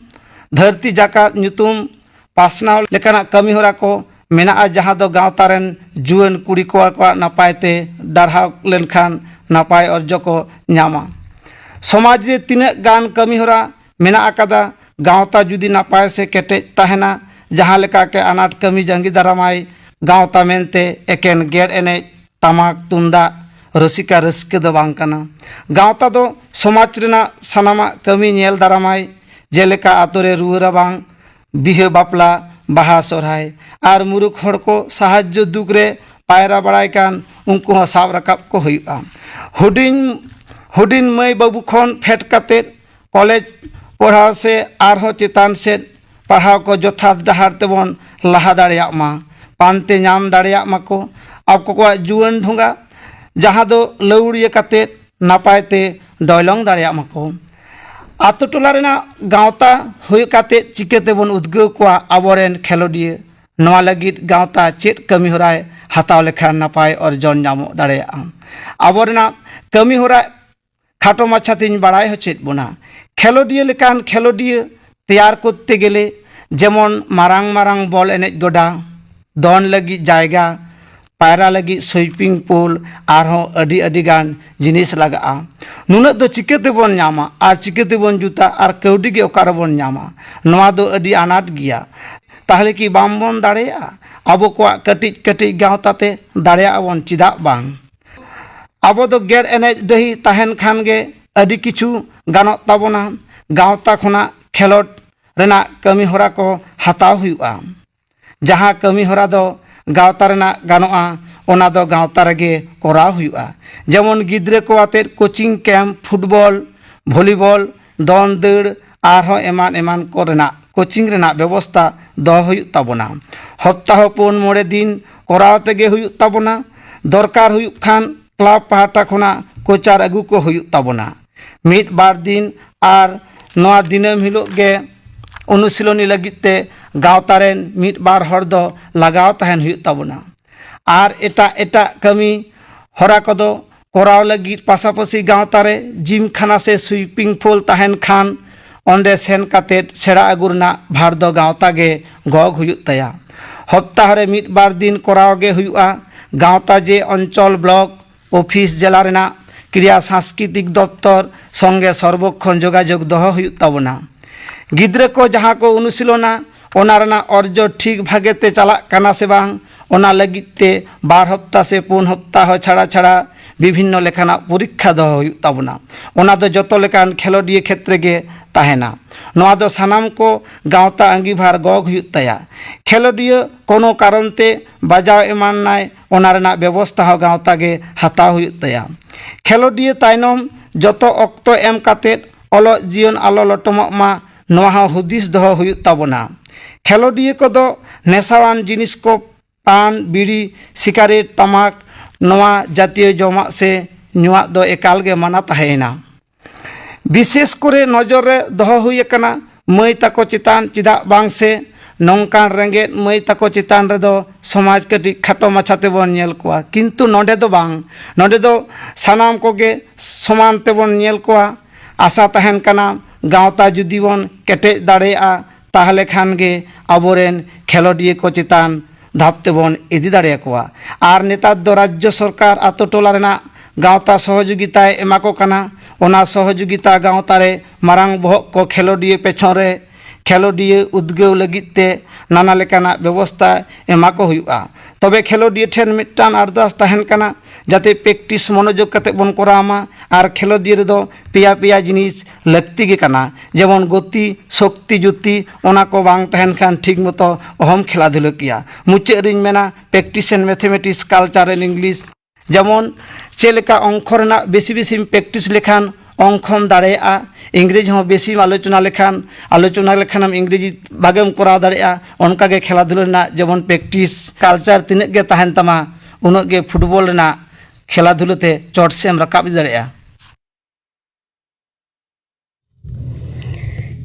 ᱫᱷᱟᱹᱨᱛᱤ ᱡᱟᱠᱟᱛ ᱧᱩᱛᱩᱢ ᱯᱟᱥᱱᱟᱣ ᱞᱮᱠᱟᱱᱟᱜ ᱠᱟᱹᱢᱤ ᱦᱚᱨᱟ ᱠᱚ ᱢᱮᱱᱟᱜᱼᱟ, ᱡᱟᱦᱟᱸ ᱫᱚ ᱜᱟᱶᱛᱟ ᱨᱮᱱ ᱡᱩᱣᱟᱹᱱ ᱠᱩᱲᱤ ᱠᱚᱲᱟ ᱠᱚᱣᱟᱜ ᱱᱟᱯᱟᱭ ᱛᱮ ᱰᱟᱨᱦᱟᱣ ᱞᱮᱱᱠᱷᱟᱱ ᱱᱟᱯᱟᱭ ᱚᱨᱡᱚ ᱠᱚ ᱧᱟᱢᱟ᱾ ᱥᱚᱢᱟᱡᱽ ᱨᱮ ᱛᱤᱱᱟᱹᱜ ᱜᱟᱱ ᱠᱟᱹᱢᱤ ᱦᱚᱨᱟ ᱢᱮᱱᱟᱜ ᱟᱠᱟᱫᱟ, ᱜᱟᱶᱛᱟ ᱡᱩᱫᱤ ᱱᱟᱯᱟᱭ ᱥᱮ ᱠᱮᱴᱮᱡ ᱛᱟᱦᱮᱱᱟ, ᱡᱟᱦᱟᱸ ᱞᱮᱠᱟ ᱠᱮ ᱟᱱᱟᱴ ᱠᱟᱹᱢᱤ ᱡᱟᱸᱜᱤ ᱫᱟᱨᱟᱢᱟᱭ ᱜᱟᱶᱛᱟ ᱢᱮᱱᱛᱮ ᱮᱠᱮᱱ ᱜᱮᱨ ᱮᱱᱮᱡ, ᱴᱟᱢᱟᱠ ᱛᱩᱢᱫᱟᱜ, ᱨᱩᱥᱤᱠᱟ ᱨᱟᱹᱥᱠᱟᱹ ᱫᱚ ᱵᱟᱝ ᱠᱟᱱᱟ᱾ ᱜᱟᱶᱛᱟ ᱫᱚ ᱥᱚᱢᱟᱡᱽ ᱨᱮᱱᱟᱜ ᱥᱟᱱᱟᱢᱟᱜ ᱠᱟᱹᱢᱤ ᱧᱮᱞ ᱫᱟᱨᱟᱢᱟᱭ, ᱡᱮᱞᱮᱠᱟ ᱟᱛᱳ ᱨᱮ ᱨᱩᱣᱟᱹ ᱨᱟᱵᱟᱝ, ᱵᱤᱦᱟᱹ ᱵᱟᱯᱞᱟ, ᱵᱟᱦᱟ ᱥᱚᱨᱦᱟᱭ, ᱟᱨ ᱢᱩᱨᱩᱠ ᱦᱚᱲ ᱠᱚ ᱥᱟᱦᱟᱡᱽᱡᱚ ᱫᱩᱠ ᱨᱮ ᱯᱟᱭᱨᱟ ᱵᱟᱲᱟᱭ ᱠᱟᱱ, ᱩᱱᱠᱩ ᱦᱚᱸ ᱥᱟᱵ ᱨᱟᱠᱟᱵ ᱠᱚ ᱦᱩᱭᱩᱜᱼᱟ᱾ ᱦᱩᱰᱤᱧ ᱦᱩᱰᱤᱧ ᱢᱟᱹᱭ ᱵᱟᱹᱵᱩ ᱠᱷᱚᱱ ᱯᱷᱮᱰ ᱠᱟᱛᱮ ᱠᱚᱞᱮᱡᱽ ᱯᱟᱲᱦᱟᱣ ᱥᱮ ᱟᱨᱦᱚᱸ ᱪᱮᱛᱟᱱ ᱥᱮᱫ ᱯᱟᱲᱦᱟᱣ ᱠᱚ ᱡᱚᱛᱷᱟᱛ ᱰᱟᱦᱟᱨ ᱛᱮᱵᱚᱱ ᱞᱟᱦᱟ ᱫᱟᱲᱮᱭᱟᱜ ᱢᱟ, ᱯᱟᱱᱛᱮ ᱧᱟᱢ ᱫᱟᱲᱮᱭᱟᱜ ᱢᱟᱠᱚ᱾ ᱟᱠᱚ ᱠᱚᱣᱟᱜ ᱡᱩᱣᱟᱹᱱ ᱰᱷᱚᱸᱜᱟ ᱡᱟᱦᱟᱸ ᱫᱚ ᱞᱟᱹᱣᱲᱤᱭᱟᱹ ᱠᱟᱛᱮ ᱱᱟᱯᱟᱭ ᱛᱮ ᱰᱚᱭᱞᱚᱝ ᱫᱟᱲᱮᱭᱟᱜ ᱢᱟᱠᱚ᱾ ᱟᱛᱳ ᱴᱚᱞᱟ ᱨᱮᱱᱟᱜ ᱜᱟᱶᱛᱟ ᱦᱩᱭ ᱠᱟᱛᱮ ᱪᱤᱠᱟᱹ ᱛᱮᱵᱚᱱ ᱩᱫᱽᱜᱟᱹᱣ ᱠᱚᱣᱟ ᱟᱵᱚᱨᱮᱱ ᱠᱷᱮᱞᱳᱰᱤᱭᱟᱹ? ᱱᱚᱣᱟ ᱞᱟᱹᱜᱤᱫ ᱜᱟᱶᱛᱟ ᱪᱮᱫ ᱠᱟᱹᱢᱤ ᱦᱚᱨᱟᱭ ᱦᱟᱛᱟᱣ ᱞᱮᱠᱷᱟᱱ ᱱᱟᱯᱟᱭ ᱚᱨᱡᱚᱱ ᱧᱟᱢᱚᱜ ᱫᱟᱲᱮᱭᱟᱜᱼᱟ? ᱟᱵᱚ ᱨᱮᱱᱟᱜ ᱠᱟᱹᱢᱤ ᱦᱚᱨᱟ ᱠᱷᱟᱴᱚ ᱢᱟᱪᱷᱟ ᱛᱤᱧ ᱵᱟᱲᱟᱭ ᱦᱚᱪᱚᱭᱮᱫ ᱵᱚᱱᱟ᱾ ᱠᱷᱮᱞᱳᱰᱤᱭᱟᱹ ᱞᱮᱠᱟᱱ ᱠᱷᱮᱞᱳᱰᱤᱭᱟᱹ ᱛᱮᱭᱟᱨ ᱠᱚᱨᱛᱮ ᱜᱮᱞᱮ ᱡᱮᱢᱚᱱ ᱢᱟᱨᱟᱝ ᱢᱟᱨᱟᱝ ᱵᱚᱞ ᱮᱱᱮᱡ ᱜᱚᱰᱟ, ᱫᱚᱱ ᱞᱟᱹᱜᱤᱫ ᱡᱟᱭᱜᱟ, ᱯᱟᱭᱨᱟ ᱞᱟᱹᱜᱤᱫ ᱥᱩᱭᱯᱤᱝ ᱯᱩᱞ, ᱟᱨᱦᱚᱸ ᱟᱹᱰᱤ ᱟᱹᱰᱤ ᱜᱟᱱ ᱡᱤᱱᱤᱥ ᱞᱟᱜᱟᱜᱼᱟ᱾ ᱱᱩᱱᱟᱹᱜ ᱫᱚ ᱪᱤᱠᱟᱹ ᱛᱮᱵᱚᱱ ᱧᱟᱢᱟ ᱟᱨ ᱪᱤᱠᱟᱹ ᱛᱮᱵᱚᱱ ᱡᱩᱛᱟ ᱟᱨ ᱠᱟᱹᱣᱰᱤ ᱜᱮ ᱚᱠᱟ ᱨᱮᱵᱚᱱ ᱧᱟᱢᱟ? ᱱᱚᱣᱟ ᱫᱚ ᱟᱹᱰᱤ ᱟᱱᱟᱴ ᱜᱮᱭᱟ᱾ ᱛᱟᱦᱞᱮ ᱠᱤ ᱵᱟᱝ ᱵᱚᱱ ᱫᱟᱲᱮᱭᱟᱜᱼᱟ? ᱟᱵᱚ ᱠᱚᱣᱟᱜ ᱠᱟᱹᱴᱤᱡ ᱠᱟᱹᱴᱤᱡ ᱜᱟᱶᱛᱟ ᱛᱮ ᱫᱟᱲᱮᱭᱟᱜ ᱟᱵᱚᱱ, ᱪᱮᱫᱟᱜ ᱵᱟᱝ? ᱟᱵᱚ ᱫᱚ ᱜᱮᱲ ᱮᱱᱮᱡ ᱰᱟᱹᱦᱤ ᱛᱟᱦᱮᱱ ᱠᱷᱟᱱ ᱜᱮ ᱟᱹᱰᱤ ᱠᱤᱪᱷᱩ ᱜᱟᱱᱚᱜ ᱛᱟᱵᱚᱱᱟ᱾ ᱜᱟᱶᱛᱟ ᱠᱷᱚᱱᱟᱜ ᱠᱷᱮᱞᱳᱰ ᱨᱮᱱᱟᱜ ᱠᱟᱹᱢᱤ ᱦᱚᱨᱟ ᱠᱚ ᱦᱟᱛᱟᱣ ᱦᱩᱭᱩᱜᱼᱟ᱾ ᱡᱟᱦᱟᱸ ᱠᱟᱹᱢᱤ ᱦᱚᱨᱟ ᱫᱚ ᱜᱟᱶᱛᱟ ᱨᱮᱱᱟᱜ ᱜᱟᱱᱚᱜᱼᱟ, ᱚᱱᱟ ᱫᱚ ᱜᱟᱶᱛᱟ ᱨᱮᱜᱮ ᱠᱚᱨᱟᱣ ᱦᱩᱭᱩᱜᱼᱟ᱾ ᱡᱮᱢᱚᱱ ᱜᱤᱫᱽᱨᱟᱹ ᱠᱚ ᱟᱛᱮᱫ ᱠᱳᱪᱤᱝ ᱠᱮᱢᱯ, ᱯᱷᱩᱴᱵᱚᱞ, ᱵᱷᱚᱞᱤᱵᱚᱞ, ᱫᱚᱱ ᱫᱟᱹᱲ, ᱟᱨᱦᱚᱸ ᱮᱢᱟᱱ ᱮᱢᱟᱱ ᱠᱚᱨᱮᱱᱟᱜ ᱠᱳᱪᱤᱝ ᱨᱮᱱᱟᱜ ᱵᱮᱵᱚᱥᱛᱟ ᱫᱚᱦᱚ ᱦᱩᱭᱩᱜ ᱛᱟᱵᱚᱱᱟ᱾ ᱦᱚᱯᱛᱟᱦᱚ ᱯᱩᱱ ᱢᱚᱬᱮ ᱫᱤᱱ ᱠᱚᱨᱟᱣ ᱛᱮᱜᱮ ᱦᱩᱭᱩᱜ ᱛᱟᱵᱚᱱᱟ᱾ ᱫᱚᱨᱠᱟᱨ ᱦᱩᱭᱩᱜ ᱠᱷᱟᱱ ᱠᱞᱟᱵᱽ ᱯᱟᱦᱴᱟ ᱠᱷᱚᱱᱟᱜ ᱠᱳᱪᱟᱨ ᱟᱹᱜᱩ ᱠᱚ ᱦᱩᱭᱩᱜ ᱛᱟᱵᱚᱱᱟ ᱢᱤᱫ ᱵᱟᱨ ᱫᱤᱱ᱾ ᱟᱨ ᱱᱚᱣᱟ ᱫᱤᱱᱟᱹᱢ ᱦᱤᱞᱳᱜ ᱜᱮ ᱚᱱᱩᱥᱤᱞᱚᱱᱤ ᱞᱟᱹᱜᱤᱫ ᱛᱮ ᱜᱟᱶᱛᱟ ᱨᱮᱱ ᱢᱤᱫ ᱵᱟᱨ ᱦᱚᱲ ᱫᱚ ᱞᱟᱜᱟᱣ ᱛᱟᱦᱮᱱ ᱦᱩᱭᱩᱜ ᱛᱟᱵᱚᱱᱟ᱾ ᱟᱨ ᱮᱴᱟᱜ ᱮᱴᱟᱜ ᱠᱟᱹᱢᱤ ᱦᱚᱨᱟ ᱠᱚᱫᱚ ᱠᱚᱨᱟᱣ ᱞᱟᱹᱜᱤᱫ ᱯᱟᱥᱟᱯᱟᱹᱥᱤ ᱜᱟᱶᱛᱟ ᱨᱮ ᱡᱤᱢ ᱠᱷᱟᱱᱟ ᱥᱮ ᱥᱩᱭᱯᱤᱝ ᱯᱩᱞ ᱛᱟᱦᱮᱱ ᱠᱷᱟᱱ, ᱚᱸᱰᱮ ᱥᱮᱱ ᱠᱟᱛᱮ ᱥᱮᱬᱟ ᱟᱹᱜᱩ ᱨᱮᱱᱟᱜ ᱵᱷᱟᱨ ᱫᱚ ᱜᱟᱶᱛᱟ ᱜᱮ ᱜᱚᱜ ᱦᱩᱭᱩᱜ ᱛᱟᱭᱟ᱾ ᱦᱚᱯᱛᱟᱦᱚ ᱨᱮ ᱢᱤᱫ ᱵᱟᱨ ᱫᱤᱱ ᱠᱚᱨᱟᱣ ᱜᱮ ᱦᱩᱭᱩᱜᱼᱟ᱾ ᱜᱟᱶᱛᱟ ᱡᱮ ᱚᱧᱪᱚᱞ, ᱵᱞᱚᱠ ᱚᱯᱷᱤᱥ, ᱡᱮᱞᱟ ᱨᱮᱱᱟᱜ ᱠᱨᱤᱭᱟ ᱥᱟᱝᱥᱠᱨᱤᱛᱤᱠ ᱫᱚᱯᱛᱚᱨ ᱥᱚᱸᱜᱮ ᱥᱚᱨᱵᱚᱠᱷᱚᱱ ᱡᱳᱜᱟᱡᱳᱜᱽ ᱫᱚᱦᱚ ᱦᱩᱭᱩᱜ ᱛᱟᱵᱚᱱᱟ᱾ ᱜᱤᱫᱽᱨᱟᱹ ᱠᱚ ᱡᱟᱦᱟᱸ ᱠᱚ ᱚᱱᱩᱥᱤᱞᱚᱱᱟ, ᱚᱱᱟ ᱨᱮᱱᱟᱜ ᱚᱨᱡᱚ ᱴᱷᱤᱠ ᱵᱷᱟᱜᱮ ᱛᱮ ᱪᱟᱞᱟᱜ ᱠᱟᱱᱟ ᱥᱮ ᱵᱟᱝ, ᱚᱱᱟ ᱞᱟᱹᱜᱤᱫ ᱛᱮ ᱵᱟᱨ ᱦᱚᱯᱛᱟ ᱥᱮ ᱯᱩᱱ ᱦᱚᱯᱛᱟᱦᱚ ᱪᱷᱟᱲᱟ ᱪᱷᱟᱲᱟ ᱵᱤᱵᱷᱤᱱᱱᱚ ᱞᱮᱠᱟᱱᱟᱜ ᱯᱚᱨᱤᱠᱠᱷᱟ ᱫᱚᱦᱚ ᱦᱩᱭᱩᱜ ᱛᱟᱵᱚᱱᱟ᱾ ᱚᱱᱟ ᱫᱚ ᱡᱚᱛᱚ ᱞᱮᱠᱟᱱ ᱠᱷᱮᱞᱳᱰᱤᱭᱟᱹ ᱠᱷᱮᱛᱨᱮ ᱜᱮ ᱛᱟᱦᱮᱱᱟ᱾ ᱱᱚᱣᱟ ᱫᱚ ᱥᱟᱱᱟᱢ ᱠᱚ ᱜᱟᱶᱛᱟ ᱟᱺᱜᱤᱵᱷᱟᱨ ᱜᱚᱜ ᱦᱩᱭᱩᱜ ᱛᱟᱭᱟ᱾ ᱠᱷᱮᱞᱳᱰᱤᱭᱟᱹ ᱠᱳᱱᱳ ᱠᱟᱨᱚᱱ ᱛᱮ ᱵᱟᱡᱟᱣ ᱮᱢᱟᱱ ᱱᱟᱭ, ᱚᱱᱟ ᱨᱮᱱᱟᱜ ᱵᱮᱵᱚᱥᱛᱷᱟ ᱦᱚᱸ ᱜᱟᱶᱛᱟ ᱜᱮ ᱦᱟᱛᱟᱣ ᱦᱩᱭᱩᱜ ᱛᱟᱭᱟ᱾ ᱠᱷᱮᱞᱳᱰᱤᱭᱟᱹ ᱛᱟᱭᱱᱚᱢ ᱡᱚᱛᱚ ᱚᱠᱛᱚ ᱮᱢ ᱠᱟᱛᱮᱫ ᱚᱞᱚᱜ ᱡᱤᱭᱚᱱ ᱟᱞᱚ ᱞᱚᱴᱚᱢᱚᱜ ᱢᱟ, ᱱᱚᱣᱟ ᱦᱚᱸ ᱦᱩᱫᱤᱥ ᱫᱚᱦᱚ ᱦᱩᱭᱩᱜ ᱛᱟᱵᱚᱱᱟ᱾ ᱠᱷᱮᱞᱳᱰᱤᱭᱟᱹ ᱠᱚᱫᱚ ᱱᱮᱥᱟᱣᱟᱱ ᱡᱤᱱᱤᱥ ᱠᱚ, ᱯᱟᱱ, ᱵᱤᱲᱤ, ᱥᱤᱜᱟᱨᱮᱴ, ᱛᱟᱢᱟᱠ, ᱱᱚᱣᱟ ᱡᱟᱛᱤᱭᱚ ᱡᱚᱢᱟᱜ ᱥᱮ ᱧᱩᱣᱟᱜ ᱫᱚ ᱮᱠᱟᱞ ᱜᱮ ᱢᱟᱱᱟ ᱛᱟᱦᱮᱸᱭᱮᱱᱟ᱾ ᱵᱤᱥᱮᱥ ᱠᱚᱨᱮ ᱱᱚᱡᱚᱨ ᱨᱮ ᱫᱚᱦᱚ ᱦᱩᱭ ᱟᱠᱟᱱᱟ ᱢᱟᱹᱭ ᱛᱟᱠᱚ ᱪᱮᱛᱟᱱ, ᱪᱮᱫᱟᱜ ᱵᱟᱝ ᱥᱮ ᱱᱚᱝᱠᱟᱱ ᱨᱮᱸᱜᱮᱡ ᱢᱟᱹᱭ ᱛᱟᱠᱚ ᱪᱮᱛᱟᱱ ᱨᱮᱫᱚ ᱥᱚᱢᱟᱡᱽ ᱠᱟᱹᱴᱤᱡ ᱠᱷᱟᱴᱚ ᱢᱟᱪᱷᱟ ᱛᱮᱵᱚᱱ ᱧᱮᱞ ᱠᱚᱣᱟ, ᱠᱤᱱᱛᱩ ᱱᱚᱰᱮ ᱫᱚ ᱵᱟᱝ, ᱱᱚᱰᱮ ᱫᱚ ᱥᱟᱱᱟᱢ ᱠᱚᱜᱮ ᱥᱚᱢᱟᱱ ᱛᱮᱵᱚᱱ ᱧᱮᱞ ᱠᱚᱣᱟ᱾ ᱟᱥᱟ ᱛᱟᱦᱮᱱ ᱠᱟᱱᱟ ᱜᱟᱶᱛᱟ ᱡᱩᱫᱤ ᱵᱚᱱ ᱠᱮᱴᱮᱡ ᱫᱟᱲᱮᱭᱟᱜᱼᱟ, ᱛᱟᱦᱚᱞᱮ ᱠᱷᱟᱱ ᱜᱮ ᱟᱵᱚᱨᱮᱱ ᱠᱷᱮᱞᱳᱰᱤᱭᱟᱹ ᱠᱚ ᱪᱮᱛᱟᱱ ᱫᱷᱟᱯ ᱛᱮᱵᱚᱱ ᱤᱫᱤ ᱫᱟᱲᱮᱭᱟᱠᱚᱣᱟ᱾ ᱟᱨ ᱱᱮᱛᱟᱨ ᱫᱚ ᱨᱟᱡᱽᱡᱚ ᱥᱚᱨᱠᱟᱨ ᱟᱛᱳ ᱴᱚᱞᱟ ᱨᱮᱱᱟᱜ ᱜᱟᱶᱛᱟ ᱥᱚᱦᱚᱡᱳᱜᱤᱛᱟᱭ ᱮᱢᱟ ᱠᱚ ᱠᱟᱱᱟ᱾ ᱚᱱᱟ ᱥᱚᱦᱚᱡᱳᱜᱤᱛᱟ ᱜᱟᱶᱛᱟ ᱨᱮ ᱢᱟᱨᱟᱝ ᱵᱚᱦᱚᱜ ᱠᱚ ᱠᱷᱮᱞᱳᱰᱤᱭᱟᱹ ᱯᱮᱪᱷᱚᱱ ᱨᱮ, ᱠᱷᱮᱞᱳᱰᱤᱭᱟᱹ ᱩᱫᱽᱜᱟᱹᱣ ᱞᱟᱹᱜᱤᱫ ᱛᱮ ᱱᱟᱱᱟ ᱞᱮᱠᱟᱱᱟᱜ ᱵᱮᱵᱚᱥᱛᱷᱟ ᱮᱢᱟ ᱠᱚ ᱦᱩᱭᱩᱜᱼᱟ᱾ ᱛᱚᱵᱮ ᱠᱷᱮᱞᱳᱰᱤᱭᱟᱹ ᱴᱷᱮᱱ ᱢᱤᱫᱴᱟᱝ ᱟᱨᱫᱟᱥ ᱛᱟᱦᱮᱱ ᱠᱟᱱᱟ, ᱡᱟᱛᱮ ᱯᱨᱮᱠᱴᱤᱥ ᱢᱚᱱᱳᱡᱳᱜᱽ ᱠᱟᱛᱮ ᱵᱚᱱ ᱠᱚᱨᱟᱣ ᱢᱟ ᱟᱨ ᱠᱷᱮᱞᱳᱰᱤᱭᱟᱹ ᱨᱮᱫᱚ ᱯᱮᱭᱟ ᱯᱮᱭᱟ ᱡᱤᱱᱤᱥ ᱞᱟᱹᱠᱛᱤ ᱜᱮ ᱠᱟᱱᱟ, ᱡᱮᱢᱚᱱ ᱜᱚᱛᱤ, ᱥᱚᱠᱛᱤ, ᱡᱩᱛᱤ, ᱚᱱᱟ ᱠᱚ ᱵᱟᱝ ᱛᱟᱦᱮᱱ ᱠᱷᱟᱱ ᱴᱷᱤᱠ ᱢᱚᱛᱚ ᱚᱦᱚᱢ ᱠᱷᱮᱞᱟ ᱫᱷᱩᱞᱟᱹ ᱠᱮᱭᱟ᱾ ᱢᱩᱪᱟᱹᱫ ᱨᱤᱧ ᱢᱮᱱᱟ, practice and mathematics, culture and English, ᱡᱮᱢᱚᱱ ᱪᱮᱫ ᱞᱮᱠᱟ ᱚᱝᱠᱚ ᱨᱮᱱᱟᱜ ᱵᱮᱥᱤ ᱵᱮᱥᱤᱢ ᱯᱨᱮᱠᱴᱤᱥ ᱞᱮᱠᱷᱟᱱ ᱚᱝᱠᱚᱢ ᱫᱟᱲᱮᱭᱟᱜᱼᱟ, ᱤᱝᱨᱮᱡᱤ ᱦᱚᱸ ᱵᱮᱥᱤᱢ ᱟᱞᱳᱪᱚᱱᱟ ᱞᱮᱠᱷᱟᱱ, ᱟᱞᱳᱪᱚᱱᱟ ᱞᱮᱠᱷᱟᱱᱮᱢ ᱤᱝᱨᱮᱡᱤ ᱵᱷᱟᱜᱮᱢ ᱠᱚᱨᱟᱣ ᱫᱟᱲᱮᱭᱟᱜᱼᱟ᱾ ᱚᱱᱠᱟᱜᱮ ᱠᱷᱮᱞᱟ ᱫᱷᱩᱞᱟᱹ ᱨᱮᱱᱟᱜ ᱡᱮᱢᱚᱱ ᱯᱨᱮᱠᱴᱤᱥ ᱠᱟᱞᱪᱟᱨ ᱛᱤᱱᱟᱹᱜ ᱜᱮ ᱛᱟᱦᱮᱱ ᱛᱟᱢᱟ, ᱩᱱᱟᱹᱜ ᱜᱮ ᱯᱷᱩᱴᱵᱚᱞ ᱨᱮᱱᱟᱜ ᱠᱷᱮᱞᱟ ᱫᱷᱩᱞᱟᱹ ᱛᱮ ᱪᱚᱴ ᱥᱮᱫ ᱮᱢ ᱨᱟᱠᱟᱵ ᱤᱫᱤ ᱫᱟᱲᱮᱭᱟᱜᱼᱟ᱾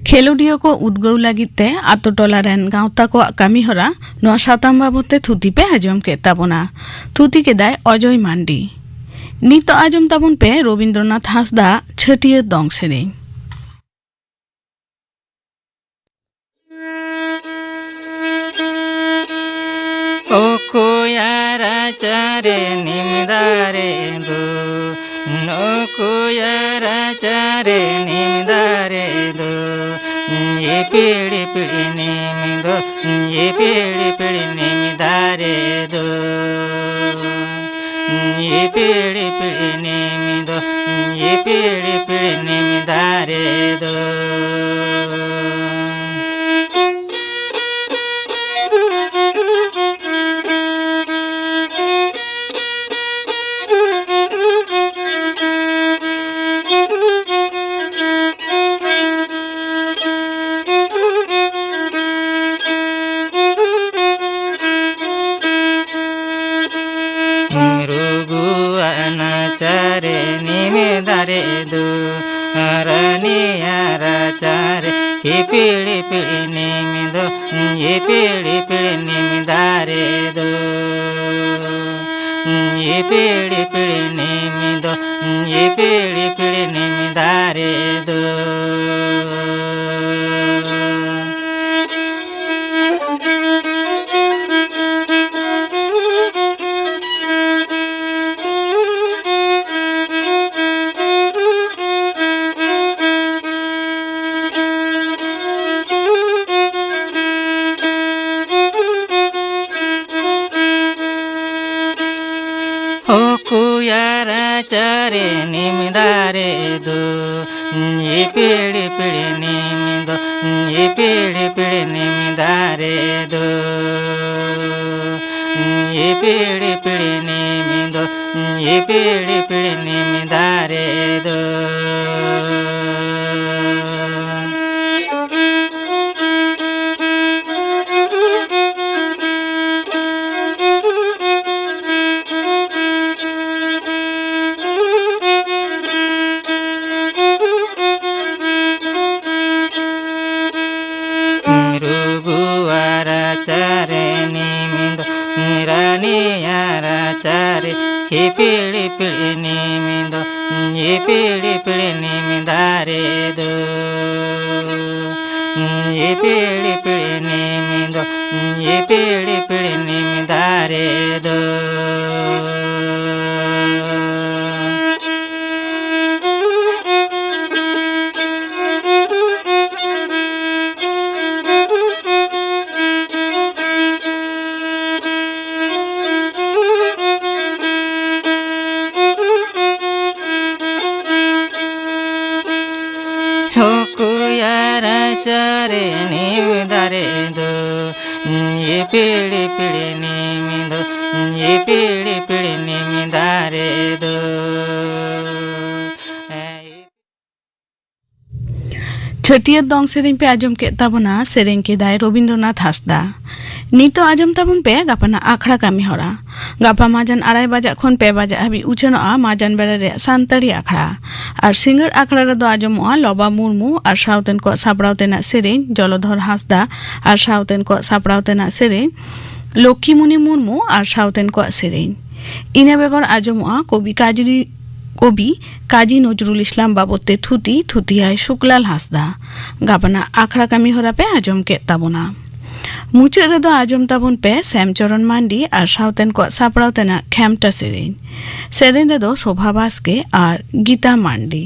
ᱠᱷᱮᱞᱳᱰᱤᱭᱟᱹ ᱠᱚ ᱩᱫᱽᱜᱟᱹᱣ ᱞᱟᱹᱜᱤᱫ ᱛᱮ ᱟᱛᱳ ᱴᱚᱞᱟ ᱨᱮᱱ ᱜᱟᱶᱛᱟ ᱠᱚᱣᱟᱜ ᱠᱟᱹᱢᱤ ᱦᱚᱨᱟ, ᱱᱚᱣᱟ ᱥᱟᱛᱟᱢ ᱵᱟᱵᱚᱫ ᱛᱮ ᱛᱷᱩᱛᱤ ᱯᱮ ᱟᱸᱡᱚᱢ ᱠᱮᱫ ᱛᱟᱵᱚᱱᱟ᱾ ᱛᱷᱩᱛᱤ ᱠᱮᱫᱟᱭ ᱚᱡᱚᱭ ᱢᱟᱱᱰᱤ᱾ ᱱᱤᱛᱚᱜ ᱟᱸᱡᱚᱢ ᱛᱟᱵᱚᱱ ᱯᱮ ᱨᱚᱵᱤᱱᱫᱨᱚᱱᱟᱛᱷ ᱦᱟᱸᱥᱫᱟᱜ ᱪᱷᱟᱹᱴᱭᱟᱹᱨ ᱫᱚᱝ ᱥᱮᱨᱮᱧ᱾ ᱚᱠᱚᱭᱟᱜ ᱨᱟᱪᱟᱨᱮ ᱱᱤᱢ ᱫᱟᱨᱮ ᱫᱚ, ᱚᱠᱚᱭᱟᱜ ᱨᱟᱪᱟᱨᱮ ᱱᱤᱢ ᱫᱟᱨᱮ ᱫᱚ, ᱤᱯᱤᱲ ᱤᱯᱤᱲ ᱱᱤᱢ ᱫᱚ, ᱤᱯᱤᱲ ᱤᱯᱤᱲ ᱱᱤᱢ ᱫᱟᱨᱮ ᱫᱚ᱾ ᱤᱯᱤᱲ ᱤᱯᱤᱲ ᱱᱤᱢ ᱫᱚ, ᱤᱯᱤᱲ ᱤᱯᱤᱲ ᱱᱤᱢ ᱫᱟᱨᱮ ᱫᱚ᱾ ᱢᱤᱫᱚ ᱤᱯᱤᱲ ᱤᱯᱤᱲ ᱱᱤᱢ ᱫᱟᱨᱮ ᱫᱚ, ᱤᱯᱤᱲ ᱤᱯᱤᱲ ᱱᱤᱢ ᱫᱚ, ᱤᱯᱤᱲ ᱤᱯᱤᱲ ᱱᱤᱢ ᱫᱟᱨᱮ ᱫᱚ᱾ ᱚᱠᱚᱭᱟᱜ ᱨᱟᱪᱟᱨᱮ ᱱᱤᱢ ᱫᱟᱨᱮ ᱫᱚ, ᱤᱯᱤᱲ ᱤᱯᱤᱲ ᱱᱤᱢ ᱫᱚ, ᱤᱯᱤᱲ ᱤᱯᱤᱲ ᱱᱤᱢ ᱫᱟᱨᱮ ᱫᱚ, ᱤᱯᱤᱲ ᱤᱯᱤᱲ ᱱᱤᱢ ᱫᱚ, ᱤᱯᱤᱲ ᱤᱯᱤᱲ ᱱᱤᱢ ᱫᱟᱨᱮ ᱫᱚ᱾ ᱨᱩᱵᱩᱣᱟᱜ ᱨᱟᱪᱟᱨᱮ ᱱᱤᱢ ᱫᱚ, ᱨᱟᱱᱤᱭᱟᱜ ᱨᱟᱪᱟᱨᱮ ᱦᱤᱯᱤᱲ ᱦᱤᱯᱤᱲ ᱱᱤᱢ ᱫᱚ, ᱦᱤᱯᱤᱲ ᱦᱤᱯᱤᱲ ᱱᱤᱢ ᱫᱟᱨᱮ ᱫᱚ, ᱦᱤᱯᱤᱲ ᱦᱤᱯᱤᱲ ᱱᱤᱢ ᱫᱚ, ᱦᱤᱯᱤᱲ ᱦᱤᱯᱤᱲ ᱱᱤᱢ ᱫᱟᱨᱮ ᱫᱚ᱾ ᱚᱠᱚᱭᱟᱜ ᱨᱟᱪᱟᱨᱮ ᱱᱤᱢ ᱫᱟᱨᱮ ᱫᱚ, ᱤᱯᱤᱲ ᱤᱯᱤᱲ ᱱᱤᱢ ᱫᱚ, ᱤᱯᱤᱲ ᱤᱯᱤᱲ ᱱᱤᱢ ᱫᱟᱨᱮ ᱫᱚ᱾ ᱪᱷᱟᱹᱴᱭᱟᱹᱨ ᱫᱚᱝ ᱥᱮᱨᱮᱧ ᱯᱮ ᱟᱸᱡᱚᱢ ᱠᱮᱫ ᱛᱟᱵᱚᱱᱟ, ᱥᱮᱨᱮᱧ ᱠᱮᱫᱟᱭ ᱨᱚᱵᱤᱱᱫᱨᱚᱱᱟᱛᱷ ᱦᱟᱸᱥᱫᱟ᱾ ᱱᱤᱛᱚᱜ ᱟᱸᱡᱚᱢ ᱛᱟᱵᱚᱱ ᱯᱮ ᱜᱟᱯᱟᱱᱟᱜ ᱟᱠᱷᱲᱟ ᱠᱟᱹᱢᱤ ᱦᱚᱨᱟ᱾ ᱜᱟᱯᱟ ᱢᱟᱡᱟᱱ ᱟᱲᱟᱭ ᱵᱟᱡᱟᱜ ᱠᱷᱚᱱ ᱯᱮ ᱵᱟᱡᱟᱜ ᱦᱟᱹᱵᱤᱡ ᱩᱪᱷᱟᱹᱱᱚᱜᱼᱟ ᱢᱟᱡᱟᱱ ᱵᱮᱲᱟ ᱨᱮᱭᱟᱜ ᱥᱟᱱᱛᱟᱲᱤ ᱟᱠᱷᱲᱟ᱾ ᱟᱨ ᱥᱤᱸᱜᱟᱹᱲ ᱟᱠᱷᱲᱟ ᱨᱮᱫᱚ ᱟᱸᱡᱚᱢᱚᱜᱼᱟ ᱞᱚᱵᱟ ᱢᱩᱨᱢᱩ ᱟᱨ ᱥᱟᱶᱛᱮᱱ ᱠᱚᱣᱟᱜ ᱥᱟᱯᱲᱟᱣ ᱛᱮᱱᱟᱜ ᱥᱮᱨᱮᱧ, ᱡᱚᱞᱚᱫᱷᱚᱨ ᱦᱟᱸᱥᱫᱟ ᱟᱨ ᱥᱟᱶᱛᱮᱱ ᱠᱚᱣᱟᱜ ᱥᱟᱯᱲᱟᱣ ᱛᱮᱱᱟᱜ ᱥᱮᱨᱮᱧ, ᱞᱚᱠᱠᱷᱤᱢᱩᱱᱤ ᱢᱩᱨᱢᱩ ᱟᱨ ᱥᱟᱶᱛᱮᱱ ᱠᱚᱣᱟᱜ ᱥᱮᱨᱮᱧ᱾ ᱤᱱᱟᱹ ᱵᱮᱜᱚᱨ ᱟᱸᱡᱚᱢᱚᱜᱼᱟ ᱠᱚᱵᱤ ᱠᱟᱡᱤ ᱠᱚᱵᱤ ᱠᱟᱡᱤ ᱱᱚᱡᱨᱩᱞ ᱤᱥᱞᱟᱢ ᱵᱟᱵᱚᱫ ᱛᱮ ᱛᱷᱩᱛᱤ, ᱛᱷᱩᱛᱤᱭᱟᱭ ᱥᱩᱠᱞᱟᱞ ᱦᱟᱸᱥᱫᱟ᱾ ᱜᱟᱯᱟᱱᱟᱜ ᱟᱠᱷᱲᱟ ᱠᱟᱹᱢᱤ ᱦᱚᱨᱟ ᱯᱮ ᱟᱸᱡᱚᱢ ᱠᱮᱫ ᱛᱟᱵᱚᱱᱟ᱾ ᱢᱩᱪᱟᱹᱫ ᱨᱮᱫᱚ ᱟᱸᱡᱚᱢ ᱛᱟᱵᱚᱱ ᱯᱮ ᱥᱮᱢ ᱪᱚᱨᱚᱱ ᱢᱟᱱᱰᱤ ᱟᱨ ᱥᱟᱶᱛᱮᱱ ᱠᱚᱣᱟᱜ ᱥᱟᱯᱲᱟᱣ ᱛᱮᱱᱟᱜ ᱠᱷᱮᱢᱴᱟ ᱥᱮᱨᱮᱧ᱾ ᱥᱮᱨᱮᱧ ᱨᱮᱫᱚ ᱥᱳᱵᱷᱟ ᱵᱟᱥᱠᱮ ᱟᱨ ᱜᱤᱛᱟ ᱢᱟᱱᱰᱤ᱾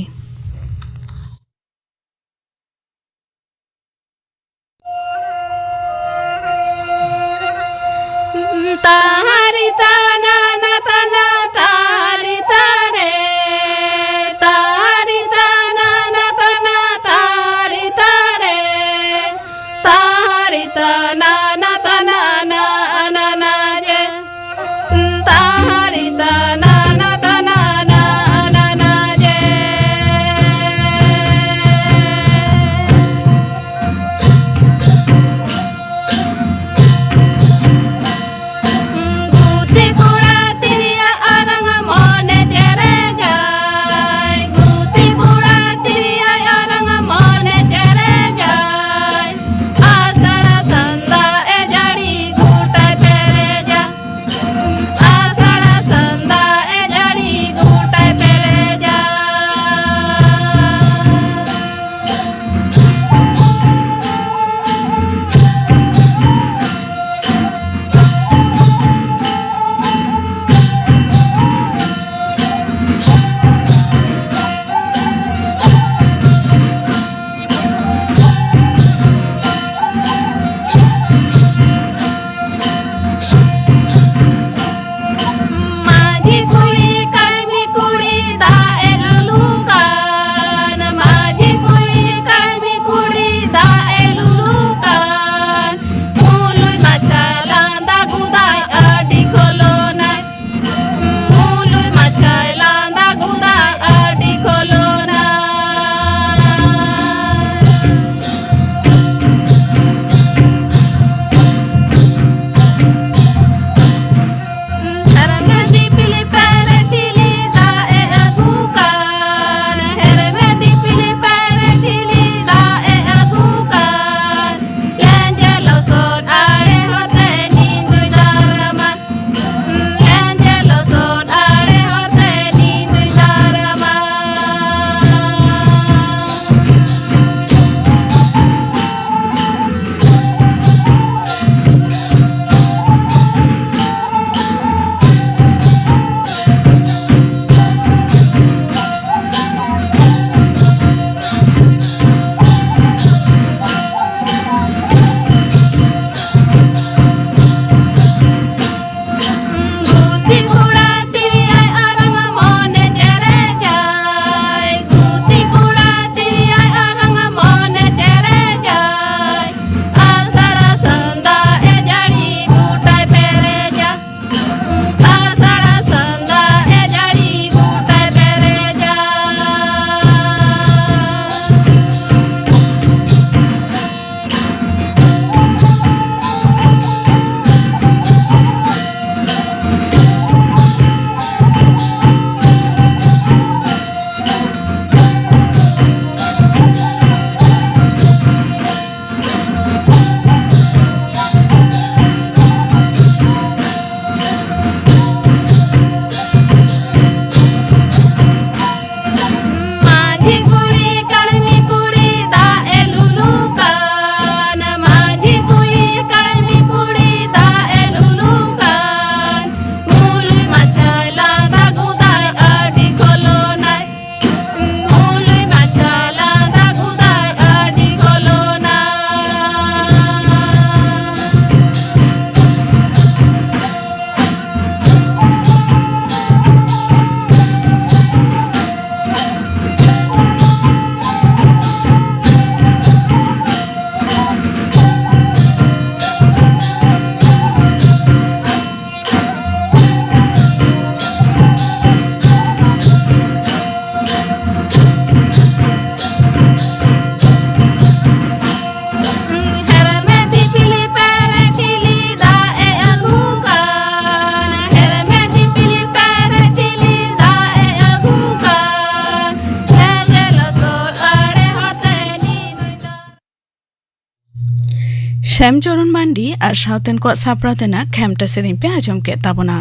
ᱛᱟᱭᱚᱢ ᱪᱚᱨᱚᱱ ᱢᱟᱱᱰᱤ ᱟᱨ ᱥᱟᱶᱛᱮᱱ ᱠᱚᱣᱟᱜ ᱥᱟᱯᱲᱟᱣ ᱛᱮᱱᱟᱜ ᱠᱷᱮᱢᱴᱟ ᱥᱮᱨᱮᱧ ᱯᱮ ᱟᱸᱡᱚᱢ ᱠᱮᱫ ᱛᱟᱵᱚᱱᱟ᱾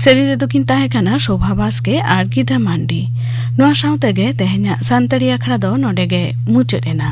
ᱥᱮᱨᱮᱧ ᱨᱮᱫᱚ ᱠᱤᱱ ᱛᱟᱦᱮᱸ ᱠᱟᱱᱟ ᱥᱳᱵᱷᱟ ᱵᱟᱥᱠᱮ ᱟᱨ ᱜᱤᱫᱷᱟ ᱢᱟᱱᱰᱤ᱾ ᱱᱚᱣᱟ ᱥᱟᱶ ᱛᱮᱜᱮ ᱛᱮᱦᱮᱧᱟᱜ ᱥᱟᱱᱛᱟᱲᱤ ᱟᱠᱷᱲᱟ ᱫᱚ ᱱᱚᱰᱮ ᱜᱮ ᱢᱩᱪᱟᱹᱫ ᱮᱱᱟ᱾